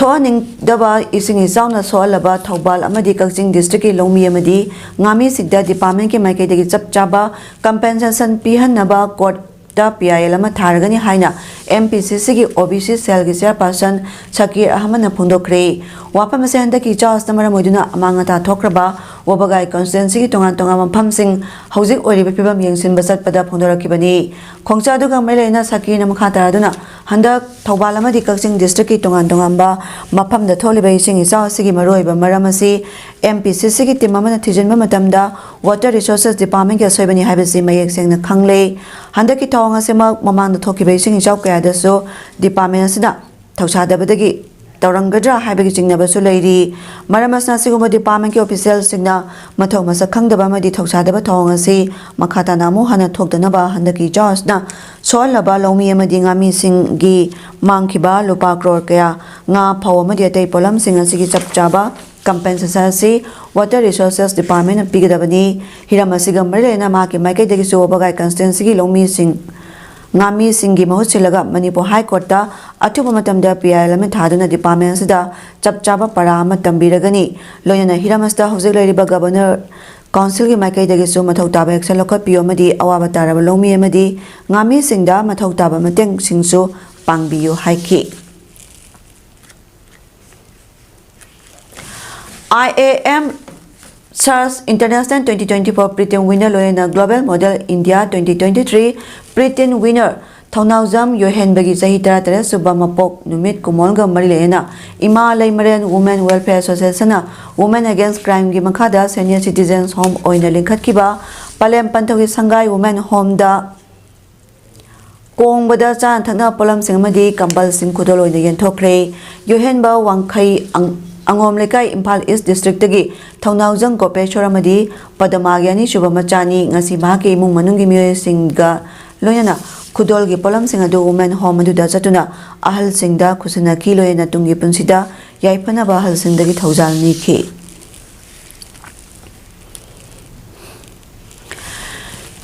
ꯊꯣꯛꯍꯟꯅꯤꯡꯗꯕ ꯏꯁꯤꯡ ꯏꯆꯥꯎꯅ ꯁꯣꯛꯍꯜꯂꯕ ꯊꯧꯕꯥꯜ ꯑꯃꯗꯤ ꯀꯛꯆꯤꯡ ꯗꯤꯁꯇ꯭ꯔꯤꯛꯀꯤ ꯂꯧꯃꯤ ꯑꯃꯗꯤ ꯉꯥꯃꯤꯁꯤꯡꯗ ꯗꯤꯄꯥꯔꯠꯃꯦꯟꯠꯀꯤ ꯃꯥꯏꯀꯩꯗꯒꯤ ꯆꯞ ꯆꯥꯕ ꯀꯝꯄꯦꯟꯁꯦꯁꯟ ꯄꯤꯍꯟꯅꯕ ꯀꯣꯔꯠꯇ ꯄꯤ ꯑꯥꯏ ꯑꯦꯜ ꯑꯃ ꯊꯥꯔꯒꯅꯤ ꯍꯥꯏꯅ ꯑꯦꯝ ꯄꯤ ꯁꯤ ꯁꯤꯒꯤ ꯑꯣ ꯕꯤ ꯁꯤ ꯁꯦꯜꯒꯤ ꯆꯤꯌꯔꯄꯥꯔꯁꯟ ꯁꯀꯤꯔ ꯑꯍꯃꯗꯅ ꯐꯣꯡꯗꯣꯛꯈ꯭ꯔꯦ꯫ ꯋꯥꯐꯝ ꯑꯁꯤ ꯍꯟꯗꯛꯀꯤ ꯏꯆꯥꯎ ꯑꯁꯤꯅ ꯃꯔꯝ ꯑꯣꯏꯗꯨꯅ ꯑꯃꯥꯡ ꯑꯇꯥ ꯊꯣꯛꯈ꯭ꯔꯕ ꯋꯥꯕꯒꯥꯏ ꯀꯟꯁꯇꯤꯇ꯭ꯋꯦꯟꯁꯤꯒꯤ ꯇꯣꯉꯥꯟ ꯇꯣꯉꯥꯟꯕ ꯃꯐꯝꯁꯤꯡ ꯍꯧꯖꯤꯛ ꯑꯣꯏꯔꯤꯕ ꯐꯤꯕꯝ ꯌꯦꯡꯁꯤꯟꯕ ꯆꯠꯄꯗ ꯐꯣꯡꯗꯣꯔꯛꯈꯤꯕꯅꯤ꯫ ꯈꯣꯡꯆꯠ ꯑꯗꯨꯒ ꯃꯔꯤ ꯂꯩꯅꯅ ꯁꯀꯤꯔꯅ ꯃꯈꯥ ꯇꯥꯔꯗꯨꯅ ꯍꯟꯗꯛ ꯊꯧꯕꯥꯜ ꯑꯃꯗꯤ ꯀꯛꯆꯤꯡ ꯗꯤꯁꯇ꯭ꯔꯤꯛꯀꯤ ꯇꯣꯉꯥꯟ ꯇꯣꯉꯥꯟꯕ ꯃꯐꯝꯗ ꯊꯣꯛꯂꯤꯕ ꯏꯁꯤꯡ ꯏꯆꯥꯎ ꯑꯁꯤꯒꯤ ꯃꯔꯨꯑꯣꯏꯕ ꯃꯔꯝ ꯑꯁꯤ ꯑꯦꯝ ꯄꯤ ꯁꯤ ꯁꯤꯒꯤ ꯇꯤꯝ ꯑꯃꯅ ꯊꯤꯖꯤꯟꯕ ꯃꯇꯝꯗ Water Resources Department ꯀꯤ ꯑꯁꯣꯏꯕꯅꯤ ꯍꯥꯏꯕꯁꯤ ꯃꯌꯦꯛ ꯁꯦꯡꯅ ꯈꯪꯂꯦ꯫ ꯍꯟꯗꯛꯀꯤ ꯊꯧꯑꯣꯡ ꯑꯁꯤꯃꯛ ꯃꯃꯥꯡꯗ ꯊꯣꯛꯈꯤꯕ ꯏꯁꯤꯡ ꯏꯆꯥꯎ ꯀꯌꯥꯗꯁꯨ ꯗꯤꯄꯥꯔꯠꯃꯦꯟ ꯑꯁꯤꯅ ꯊꯧꯁꯥꯗꯕꯗꯒꯤ ꯇꯧꯔꯝꯒꯗ꯭ꯔꯥ ꯍꯥꯏꯕꯒꯤ ꯆꯤꯡꯅꯕꯁꯨ ꯂꯩꯔꯤ꯫ ꯃꯔꯝ ꯑꯁꯤꯅ ꯑꯁꯤꯒꯨꯝꯕ ꯗꯤꯄꯥꯔꯠꯃꯦꯟꯀꯤ ꯑꯣꯐꯤꯁꯤꯌꯦꯜꯁꯤꯡꯅ ꯃꯊꯧ ꯃꯁꯛ ꯈꯪꯗꯕ ꯑꯃꯗꯤ ꯊꯧꯁꯥꯗꯕ ꯊꯧꯑꯣꯡ ꯑꯁꯤ ꯃꯈꯥ ꯇꯥꯅ ꯑꯃꯨꯛ ꯍꯟꯅ ꯊꯣꯛꯇꯅꯕ ꯍꯟꯗꯛꯀꯤ ꯏꯆꯥꯎ ꯑꯁꯤꯅ ꯁꯣꯛꯍꯜꯂꯕ ꯂꯧꯃꯤ ꯑꯃꯗꯤ ꯉꯥꯃꯤꯁꯤꯡꯒꯤ ꯃꯥꯡꯈꯤꯕ ꯂꯨꯄꯥ ꯀ꯭ꯔꯣꯔ ꯀꯌꯥ, ꯉꯥ, ꯐꯧ ꯑꯃꯗꯤ ꯑꯇꯩ ꯄꯣꯠꯂꯝꯁꯤꯡ ꯑꯁꯤꯒꯤ ꯆꯞ ꯆꯥꯕ ꯀꯝꯄꯦꯟꯁꯦꯁꯟ ꯑꯁꯤ Water Resources Department ꯅ ꯄꯤꯒꯗꯕꯅꯤ꯫ ꯍꯤꯔꯝ ꯑꯁꯤꯒ ꯃꯔꯤ ꯂꯩꯅꯅ ꯃꯍꯥꯛꯀꯤ ꯃꯥꯏꯀꯩꯗꯒꯤꯁꯨ ꯋꯥꯕꯒꯥꯏ ꯀꯟꯁꯇꯤꯇ꯭ꯋꯦꯟꯁꯤꯒꯤ ꯂꯧꯃꯤꯁꯤꯡ, ꯉꯥꯃꯤꯁꯤꯡꯒꯤ ꯃꯍꯨꯠ ꯁꯤꯜꯂꯒ ꯃꯅꯤꯄꯨꯔ ꯍꯥꯏ ꯀꯣꯔꯠꯇ ꯑꯊꯨꯕ ꯃꯇꯝꯗ ꯄꯤ ꯑꯥꯏ ꯑꯦꯜ ꯑꯃ ꯊꯥꯗꯨꯅ ꯗꯤꯄꯥꯔꯠꯃꯦꯟ ꯑꯁꯤꯗ ꯆꯞ ꯆꯥꯕ ꯄꯔꯥ ꯑꯃ ꯇꯝꯕꯤꯔꯒꯅꯤ꯫ ꯂꯣꯏꯅꯅ ꯍꯤꯔꯝ ꯑꯁꯤꯗ ꯍꯧꯖꯤꯛ ꯂꯩꯔꯤꯕ ꯒꯕꯔꯅꯔ ꯀꯥꯎꯟꯁꯤꯜꯒꯤ ꯃꯥꯏꯀꯩꯗꯒꯤꯁꯨ ꯃꯊꯧ ꯇꯥꯕ ꯑꯦꯛꯁꯟ ꯂꯧꯈꯠꯄꯤꯌꯨ ꯑꯃꯗꯤ ꯑꯋꯥꯕ ꯇꯥꯔꯕ ꯂꯧꯃꯤ ꯑꯃꯗꯤ ꯉꯥꯃꯤꯁꯤꯡꯗ ꯃꯊꯧ ꯇꯥꯕ ꯃꯇꯦꯡꯁꯤꯡꯁꯨ ꯄꯥꯡꯕꯤꯌꯨ ꯍꯥꯏꯈꯤ꯫ I A M Search International twenty twenty-four Preteen Winner ꯂꯣꯏꯅꯅ Global Model India twenty twenty-three Preteen Winner ꯊꯧꯅꯥꯎꯖꯝ ꯌꯣꯍꯦꯟꯕꯒꯤ ꯆꯍꯤ ꯇꯔꯥꯇꯔꯦꯠ ꯁꯨꯕ ꯃꯄꯣꯛ ꯅꯨꯃꯤꯠ ꯀꯨꯃꯣꯜꯒ ꯃꯔꯤ ꯂꯩꯅꯅ ꯏꯃꯥ ꯂꯩꯃꯔꯦꯟ Women Welfare Association ꯅ Women Against Crime ꯒꯤ ꯃꯈꯥꯗ Senior Citizens Home ꯑꯣꯏꯅ ꯂꯤꯡꯈꯠꯈꯤꯕ ꯄꯂꯦꯝ ꯄꯟꯊꯧꯒꯤ ꯁꯪꯒꯥꯏ Women Home ꯗ ꯀꯣꯡꯕꯗ ꯆꯥꯅ ꯊꯛꯅꯕ ꯄꯣꯠꯂꯝꯁꯤꯡ ꯑꯃꯗꯤ ꯀꯝꯕꯜꯁꯤꯡ ꯈꯨꯗꯣꯜ ꯑꯣꯏꯅ ꯌꯦꯟꯊꯣꯛꯈ꯭ꯔꯦ꯫ ꯌꯣꯍꯦꯟꯕ ꯋꯥꯡꯈꯩ ꯑꯪ-, ꯑꯉꯣꯝ ꯂꯩꯀꯥꯏ, ꯏꯝꯐꯥꯜ ꯏꯁ ꯗꯤꯁꯇ꯭ꯔꯤꯛꯇꯒꯤ ꯊꯧꯅꯥꯎꯖꯝ ꯒꯣꯄꯦꯁꯣꯔ ꯑꯃꯗꯤ ꯄꯗꯃꯥꯒꯤ ꯑꯅꯤꯁꯨꯕ ꯃꯆꯥꯅꯤ꯫ ꯉꯁꯤ ꯃꯍꯥꯛꯀꯤ ꯏꯃꯨꯡ ꯃꯅꯨꯡꯒꯤ ꯃꯤꯑꯣꯏꯁꯤꯡꯒ ꯂꯣꯏꯅꯅ ꯈꯨꯗꯣꯜꯒꯤ ꯄꯣꯠꯂꯝꯁꯤꯡ ꯑꯗꯨ Women Home ꯑꯗꯨꯗ ꯆꯠꯇꯨꯅ ꯑꯍꯜꯁꯤꯡꯗ ꯈꯨꯠꯁꯤꯟꯅꯈꯤ꯫ ꯂꯣꯏꯅꯅ ꯇꯨꯡꯒꯤ ꯄꯨꯟꯁꯤꯗ ꯌꯥꯏꯐꯅꯕ ꯑꯍꯜꯁꯤꯡꯗꯒꯤ ꯊꯧꯖꯥꯜ ꯅꯤꯈꯤ꯫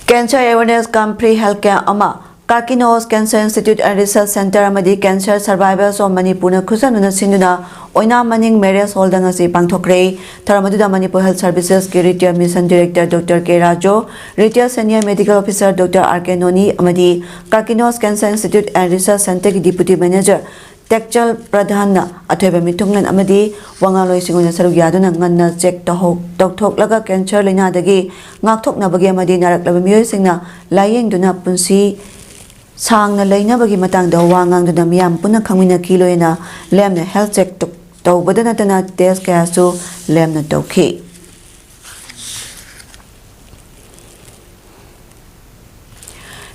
Cancer Awareness cum Free Health Camp ꯑꯃ Karkinos Cancer Institute and Research Center ꯑꯃꯗꯤ Cancer Survivors of Manipur ꯅ ꯈꯨꯠꯁꯝꯅꯅ ꯁꯤꯟꯗꯨꯅ ꯑꯣꯏꯅꯥꯝ ꯃꯅꯤꯡ Marriage Hall ꯗ ꯉꯁꯤ ꯄꯥꯡꯊꯣꯛꯈ꯭ꯔꯦ꯫ ꯊꯧꯔꯝ ꯑꯗꯨꯗ Manipur Health Services ꯀꯤ Retired Mission Director Doctor K Raju, Retired Senior Medical Officer Doctor R K ꯅꯣꯅꯤ ꯑꯃꯗꯤ Karkinos Cancer Institute and Research Center ꯒꯤ Deputy Manager ꯇꯦꯛꯆꯜ ꯄ꯭ꯔꯙꯥꯟꯅ ꯑꯊꯣꯏꯕ ꯃꯤꯊꯨꯡꯂꯦꯟ ꯑꯃꯗꯤ ꯋꯥꯉꯥꯡꯂꯣꯏꯁꯤꯡ ꯑꯣꯏꯅ ꯁꯔꯨꯛ ꯌꯥꯗꯨꯅ ꯉꯟꯅ ꯆꯦꯛ ꯇꯧꯍꯧ-, ꯇꯧꯊꯣꯛꯂꯒ cancer ꯂꯥꯏꯅꯥꯗꯒꯤ ꯉꯥꯛꯊꯣꯛꯅꯕꯒꯤ ꯑꯃꯗꯤ ꯅꯥꯔꯛꯂꯕ ꯃꯤꯑꯣꯏꯁꯤꯡꯅ ꯂꯥꯏꯌꯦꯡꯗꯨꯅ ꯄꯨꯟꯁꯤ ꯁꯥꯡꯅ ꯂꯩꯅꯕꯒꯤ ꯃꯇꯥꯡꯗ ꯋꯥ ꯉꯥꯡꯗꯨꯅ ꯃꯤꯌꯥꯝ ꯄꯨꯟꯅ ꯈꯪꯃꯤꯟꯅꯈꯤ꯫ ꯂꯣꯏꯅꯅ ꯂꯦꯝꯅ health check ꯇꯧ-, ꯇꯧꯕꯗ ꯅꯠꯇꯅ test ꯀꯌꯥꯁꯨ ꯂꯦꯝꯅ ꯇꯧꯈꯤ꯫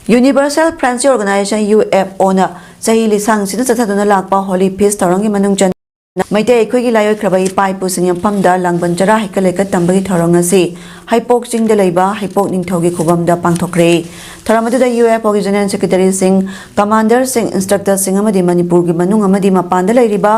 Universal Friendship Organization, U F O ꯅ ꯆꯍꯤ ꯂꯤꯁꯥꯡꯁꯤꯗ ꯆꯠꯊꯗꯨꯅ ꯂꯥꯛꯄ Holy Feast ꯊꯧꯔꯝꯒꯤ ꯃꯅꯨꯡ ꯆꯟꯅ ꯃꯩꯇꯩ ꯑꯩꯈꯣꯏꯒꯤ ꯂꯥꯏꯑꯣꯏꯈ꯭ꯔꯕ ꯏꯄꯥ ꯏꯄꯨꯁꯤꯡ ꯌꯨꯝꯐꯝꯗ ꯂꯥꯡꯕꯟ ꯆꯔꯥ ꯍꯩꯀꯠ ꯂꯩꯀꯠ ꯇꯝꯕꯒꯤ ꯊꯧꯔꯝ ꯉꯁꯤ ꯍꯩꯄꯣꯛ ꯆꯤꯡꯗ ꯂꯩꯕ ꯍꯩꯄꯣꯛ ꯅꯤꯡꯊꯧꯒꯤ ꯈꯨꯕꯝꯗ ꯄꯥꯡꯊꯣꯛꯈ꯭ꯔꯦ꯫ ꯊꯧꯔꯝ ꯑꯗꯨꯗ U F O ꯒꯤ General Secretary ꯁꯤꯡ, Commander ꯁꯤꯡ, Instructor ꯁꯤꯡ ꯑꯃꯗꯤ ꯃꯅꯤꯄꯨꯔꯒꯤ ꯃꯅꯨꯡ ꯑꯃꯗꯤ ꯃꯄꯥꯟꯗ ꯂꯩꯔꯤꯕ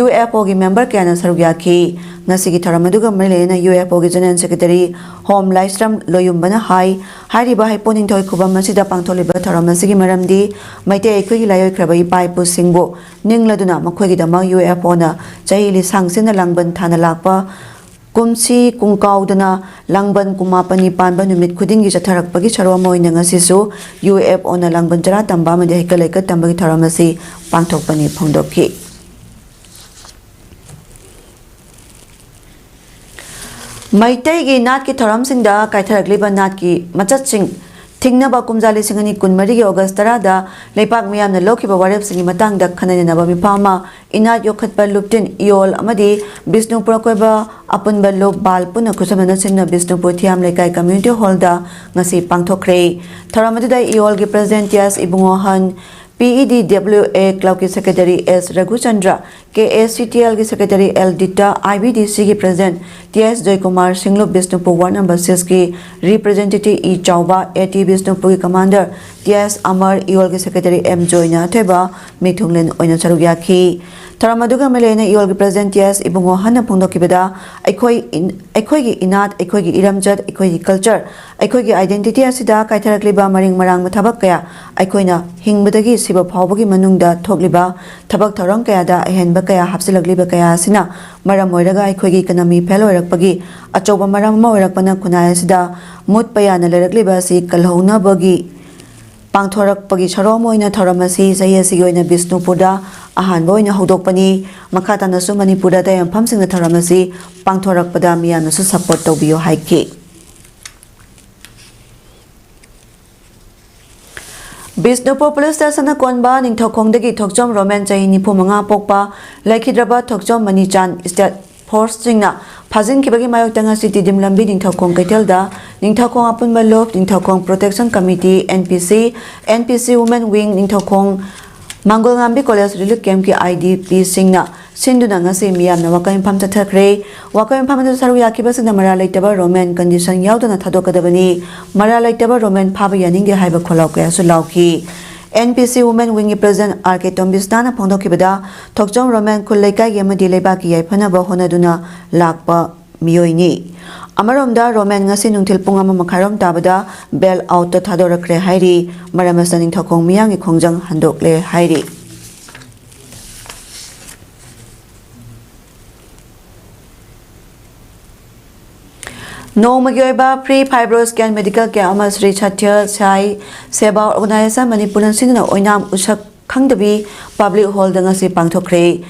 U F O ꯒꯤ member ꯀꯌꯥꯅ ꯁꯔꯨꯛ ꯌꯥꯈꯤ꯫ ꯉꯁꯤꯒꯤ ꯊꯧꯔꯝ ꯑꯗꯨꯒ ꯃꯔꯤ ꯂꯩꯅꯅ U F O ꯒꯤ General Secretary ꯍꯣꯝ ꯂꯥꯏꯁ꯭ꯔꯝ ꯂꯣꯌꯨꯝꯕꯅ ꯍꯥꯏ, ꯍꯥꯏꯔꯤꯕ ꯍꯩꯄꯣꯛ ꯅꯤꯡꯊꯧꯒꯤ ꯈꯨꯕꯝ ꯑꯁꯤꯗ ꯄꯥꯡꯊꯣꯛꯂꯤꯕ ꯊꯧꯔꯝ ꯑꯁꯤꯒꯤ ꯃꯔꯝꯗꯤ ꯃꯩꯇꯩ ꯑꯩꯈꯣꯏꯒꯤ ꯂꯥꯏꯑꯣꯏꯈ꯭ꯔꯕ ꯏꯄꯥ ꯏꯄꯨꯁꯤꯡꯕꯨ ꯅꯤꯡꯂꯗꯨꯅ ꯃꯈꯣꯏꯒꯤꯗꯃꯛ U F O ꯅ ꯆꯍꯤ ꯂꯤꯁꯥꯡꯁꯤꯟꯅ ꯂꯥꯡꯕꯟ ꯊꯥꯅ ꯂꯥꯛꯄ ꯀꯨꯝꯁꯤ ꯀꯨꯡꯀꯥꯎꯗꯅ ꯂꯥꯡꯕꯟ ꯀꯨꯟꯃꯥꯄꯟꯅꯤ ꯄꯥꯟꯕ ꯅꯨꯃꯤꯠ ꯈꯨꯗꯤꯡꯒꯤ ꯆꯠꯊꯔꯛꯄꯒꯤ ꯁꯔꯨꯛ ꯑꯃ ꯑꯣꯏꯅ ꯉꯁꯤꯁꯨ U F O ꯅ ꯂꯥꯡꯕꯟ ꯆꯔꯥ ꯇꯝꯕ ꯑꯃꯗꯤ ꯍꯩꯀꯠ ꯂꯩꯀꯠ ꯇꯝꯕꯒꯤ ꯊꯧꯔꯝ ꯑꯁꯤ ꯄꯥꯡꯊꯣꯛꯄꯅꯤ ꯐꯣꯡꯗꯣꯛꯈꯤ꯫ ꯃꯩꯇꯩꯒꯤ ꯅꯥꯠꯀꯤ ꯊꯧꯔꯝꯁꯤꯡꯗ ꯀꯥꯏꯊꯔꯛꯂꯤꯕ ꯅꯥꯠꯀꯤ ꯃꯆꯠꯁꯤꯡ ꯊꯤꯡꯅꯕ ꯀꯨꯝꯖꯥ ꯂꯤꯁꯤꯡ ꯑꯅꯤ ꯀꯨꯟꯃꯔꯤꯒꯤ ꯑꯣꯒꯁ ꯇꯔꯥꯗ ꯂꯩꯄꯥꯛ ꯃꯤꯌꯥꯝꯅ ꯂꯧꯈꯤꯕ ꯋꯥꯔꯦꯞꯁꯤꯡꯒꯤ ꯃꯇꯥꯡꯗ ꯈꯟꯅ ꯅꯩꯅꯕ ꯃꯤꯐꯝ ꯑꯃ ꯏꯅꯥꯠ ꯌꯣꯛꯈꯠꯄ ꯂꯨꯞꯇꯤꯟ ꯏꯌꯣꯜ ꯑꯃꯗꯤ ꯕꯤꯁꯅꯨꯄꯨꯔ ꯑꯀꯣꯏꯕ ꯑꯄꯨꯟꯕ ꯂꯨꯞ ꯕꯥꯜ ꯄꯨꯟꯅ ꯈꯨꯠꯁꯝꯅꯅ ꯁꯤꯟꯅ ꯕꯤꯁꯅꯨꯄꯨꯔ ꯊꯤꯌꯥꯝ ꯂꯩꯀꯥꯏ ꯀꯝꯃ꯭ꯌꯨꯅꯤꯇꯤ ꯍꯣꯜꯗ ꯉꯁꯤ ꯄꯥꯡꯊꯣꯛꯈ꯭ꯔꯦ꯫ ꯊꯧꯔꯝ ꯑꯗꯨꯗ ꯏꯌꯣꯜꯒꯤ president T S Ibungohan, P E D W A ꯀ꯭ꯂꯕꯀꯤ secretary S Raghuchandra, K S C T ꯑꯦꯜꯒꯤ secretary L Dita, I B D ꯁꯤꯒꯤ ꯄ꯭ꯔꯁꯤꯗꯦꯟꯠ ꯇꯤ ꯑꯦꯁ ꯖꯣꯏꯀꯨꯃꯥꯔ, ꯁꯤꯡꯂꯨꯞ ꯕꯤꯁꯅꯨꯄꯨꯔ ꯋꯥꯔꯗ ꯅꯝꯕꯔ ꯁꯤꯛꯁꯀꯤ representative E Chaoba, A T ꯕꯤꯁꯅꯨꯄꯨꯔꯒꯤ ꯀꯃꯥꯟꯗꯔ ꯇꯤ ꯑꯦꯁ ꯑꯃꯔ, ꯏꯌꯣꯜꯒꯤ secretary M ꯖꯣꯏꯅ ꯑꯊꯣꯏꯕ ꯃꯤꯊꯨꯡꯂꯦꯟ ꯑꯣꯏꯅ ꯁꯔꯨꯛ ꯌꯥꯈꯤ꯫ ꯊꯧꯔꯝ ꯑꯗꯨꯒ ꯃꯔꯤ ꯂꯩꯅꯅ ꯏꯌꯣꯜꯒꯤ ꯄ꯭ꯔꯁꯤꯗꯦꯟꯠ ꯇꯤ ꯑꯦꯁ ꯏꯕꯨꯡꯉꯣꯍꯟꯅ ꯐꯣꯡꯗꯣꯛꯈꯤꯕꯗ, ꯑꯩꯈꯣꯏ ꯏꯟ-, ꯑꯩꯈꯣꯏꯒꯤ ꯏꯅꯥꯠ, ꯑꯩꯈꯣꯏꯒꯤ ꯏꯔꯝꯆꯠ, ꯑꯩꯈꯣꯏꯒꯤ ꯀꯜꯆꯔ, ꯑꯩꯈꯣꯏꯒꯤ ꯑꯥꯏꯗꯦꯟꯇꯤꯇꯤ ꯑꯁꯤꯗ ꯀꯥꯏꯊꯔꯛꯂꯤꯕ ꯃꯔꯤꯡ ꯃꯔꯥꯡꯕ ꯊꯕꯛ ꯀꯌꯥ, ꯑꯩꯈꯣꯏꯅ ꯍꯤꯡꯕꯗꯒꯤ ꯁꯤꯕ ꯐꯥꯎꯕꯒꯤ ꯃꯅꯨꯡꯗ ꯊꯣꯛꯂꯤꯕ ꯊꯕꯛ ꯊꯧꯔꯝ ꯀꯌꯥꯗ ꯑꯍꯦꯟꯕ ꯀꯌꯥ ꯍꯥꯞꯆꯤꯜꯂꯛꯂꯤꯕ ꯀꯌꯥ ꯑꯁꯤꯅ ꯃꯔꯝ ꯑꯣꯏꯔꯒ ꯑꯩꯈꯣꯏꯒꯤ ꯏꯀꯅꯃꯤ ꯐꯦꯜ ꯑꯣꯏꯔꯛꯄꯒꯤ ꯑꯆꯧꯕ ꯃꯔꯝ ꯑꯃ ꯑꯣꯏꯔꯛꯄꯅ ꯈꯨꯟꯅꯥꯏ ꯑꯁꯤꯗ ꯃꯨꯠꯄ ꯌꯥꯅ ꯂꯩꯔꯛꯂꯤꯕ ꯑꯁꯤ ꯀꯜꯍꯧꯅꯕꯒꯤ ꯄꯥꯡꯊꯣꯔꯛꯄꯒꯤ ꯁꯔꯨꯛ ꯑꯃ ꯑꯣꯏꯅ ꯊꯧꯔꯝ ꯑꯁꯤ ꯆꯍꯤ ꯑꯁꯤꯒꯤ ꯑꯣꯏꯅ ꯕꯤꯁꯅꯨꯄꯨꯔꯗ ꯑꯍꯥꯟꯕ ꯑꯣꯏꯅ ꯍꯧꯗꯣꯛꯄꯅꯤ꯫ ꯃꯈꯥ ꯇꯥꯅꯁꯨ ꯃꯅꯤꯄꯨꯔꯗ ꯑꯇꯩ ꯃꯐꯝꯁꯤꯡꯗ ꯊꯧꯔꯝ ꯑꯁꯤ ꯄꯥꯡꯊꯣꯔꯛꯄꯗ ꯃꯤꯌꯥꯝꯅꯁꯨ ꯁꯄꯣꯔꯠ ꯇꯧꯕꯤꯌꯨ ꯍꯥꯏꯈꯤ꯫ ꯕꯤꯁꯅꯨꯄꯨꯔ ꯄꯨꯂꯤꯁ ꯁ꯭ꯇꯦꯁꯟꯅ ꯀꯣꯟꯕ ꯅꯤꯡꯊꯧꯈꯣꯡꯗꯒꯤ ꯊꯣꯛꯆꯣꯝ ꯔꯣꯃꯦꯟ, ꯆꯍꯤ ꯅꯤꯐꯨ ꯃꯉꯥ ꯄꯣꯛꯄ, ꯂꯩꯈꯤꯗ꯭ꯔꯕ ꯊꯣꯛꯆꯣꯝ ꯃꯅꯤꯆꯥꯟ ꯁ꯭ꯇꯦꯠ ꯐꯣꯔꯁꯁꯤꯡꯅ ꯐꯥꯖꯤꯟꯈꯤꯕꯒꯤ ꯃꯥꯌꯣꯛꯇ ꯉꯁꯤ ꯇꯤꯗꯤꯝ ꯂꯝꯕꯤ ꯅꯤꯡꯊꯧꯈꯣꯡ ꯀꯩꯊꯦꯜꯗ ꯅꯤꯡꯊꯧꯈꯣꯡ ꯑꯄꯨꯟꯕ ꯂꯨꯞ, Ningthoukhong protection committee, N P C, N P C women wing, Ningthoukhong Mangolngambi college relief ꯀꯦꯝꯞꯀꯤ ꯑꯥꯏ ꯗꯤ ꯄꯤꯁꯤꯡꯅ ꯁꯤꯟꯗꯨꯅ ꯉꯁꯤ ꯃꯤꯌꯥꯝꯅ ꯋꯥꯀꯠ ꯃꯤꯐꯝ ꯆꯠꯊꯈ꯭ꯔꯦ꯫ ꯋꯥꯀꯠ ꯃꯤꯐꯝ ꯑꯗꯨꯗ ꯁꯔꯨꯛ ꯌꯥꯈꯤꯕꯁꯤꯡꯅ ꯃꯔꯥꯜ ꯂꯩꯇꯕ ꯔꯣꯃꯦꯟ ꯀꯟꯗꯤꯁꯟ ꯌꯥꯎꯗꯅ ꯊꯥꯗꯣꯛꯀꯗꯕꯅꯤ, ꯃꯔꯥꯜ ꯂꯩꯇꯕ ꯔꯣꯃꯦꯟ ꯐꯥꯕ ꯌꯥꯅꯤꯡꯗꯦ ꯍꯥꯏꯕ ꯈꯣꯜꯂꯥꯎ ꯀꯌꯥꯁꯨ ꯂꯥꯎꯈꯤ꯫ And P C women ꯋꯤꯡꯒꯤ president R K ꯇꯣꯝꯕꯤꯁꯅꯥꯅ ꯐꯣꯡꯗꯣꯛꯈꯤꯕꯗ, Thokchom Roman ꯈꯨꯜ ꯂꯩꯀꯥꯏꯒꯤ ꯑꯃꯗꯤ ꯂꯩꯕꯥꯛꯀꯤ ꯌꯥꯏꯐꯅꯕ ꯍꯣꯠꯅꯗꯨꯅ ꯂꯥꯛꯄ ꯃꯤꯑꯣꯏꯅꯤ꯫ ꯑꯃꯔꯣꯝꯗ, ꯔꯣꯃꯦꯟ ꯉꯁꯤ ꯅꯨꯡꯊꯤꯜ ꯄꯨꯡ ꯑꯃ ꯃꯈꯥꯏꯔꯣꯝ ꯇꯥꯕꯗ ꯕꯦꯜ ꯑꯥꯎꯠꯇ ꯊꯥꯗꯣꯔꯛꯈ꯭ꯔꯦ ꯍꯥꯏꯔꯤ꯫ ꯃꯔꯝ ꯑꯁꯤꯅ ꯅꯤꯡꯊꯧꯈꯣꯡ ꯃꯤꯌꯥꯝꯒꯤ ꯈꯣꯡꯖꯪ ꯍꯟꯗꯣꯛꯂꯦ ꯍꯥꯏꯔꯤ꯫ ꯅꯣꯡꯃꯒꯤ ꯑꯣꯏꯕ free fibro scan medical camp ꯑꯃ ꯁ꯭ꯔꯤ ꯁꯇ꯭ꯌ ꯁꯥꯏ ꯁꯦꯕꯥ ꯑꯣꯔꯒꯅꯥꯏꯖꯦꯁꯟ ꯃꯅꯤꯄꯨꯔꯅ ꯁꯤꯟꯗꯨꯅ ꯑꯣꯏꯅꯥꯝ ꯎꯁꯛ ꯈꯪꯗꯕꯤ ꯄꯕ꯭ꯂꯤꯛ ꯍꯣꯜꯗ ꯉꯁꯤ ꯄꯥꯡꯊꯣꯛꯈ꯭ꯔꯦ꯫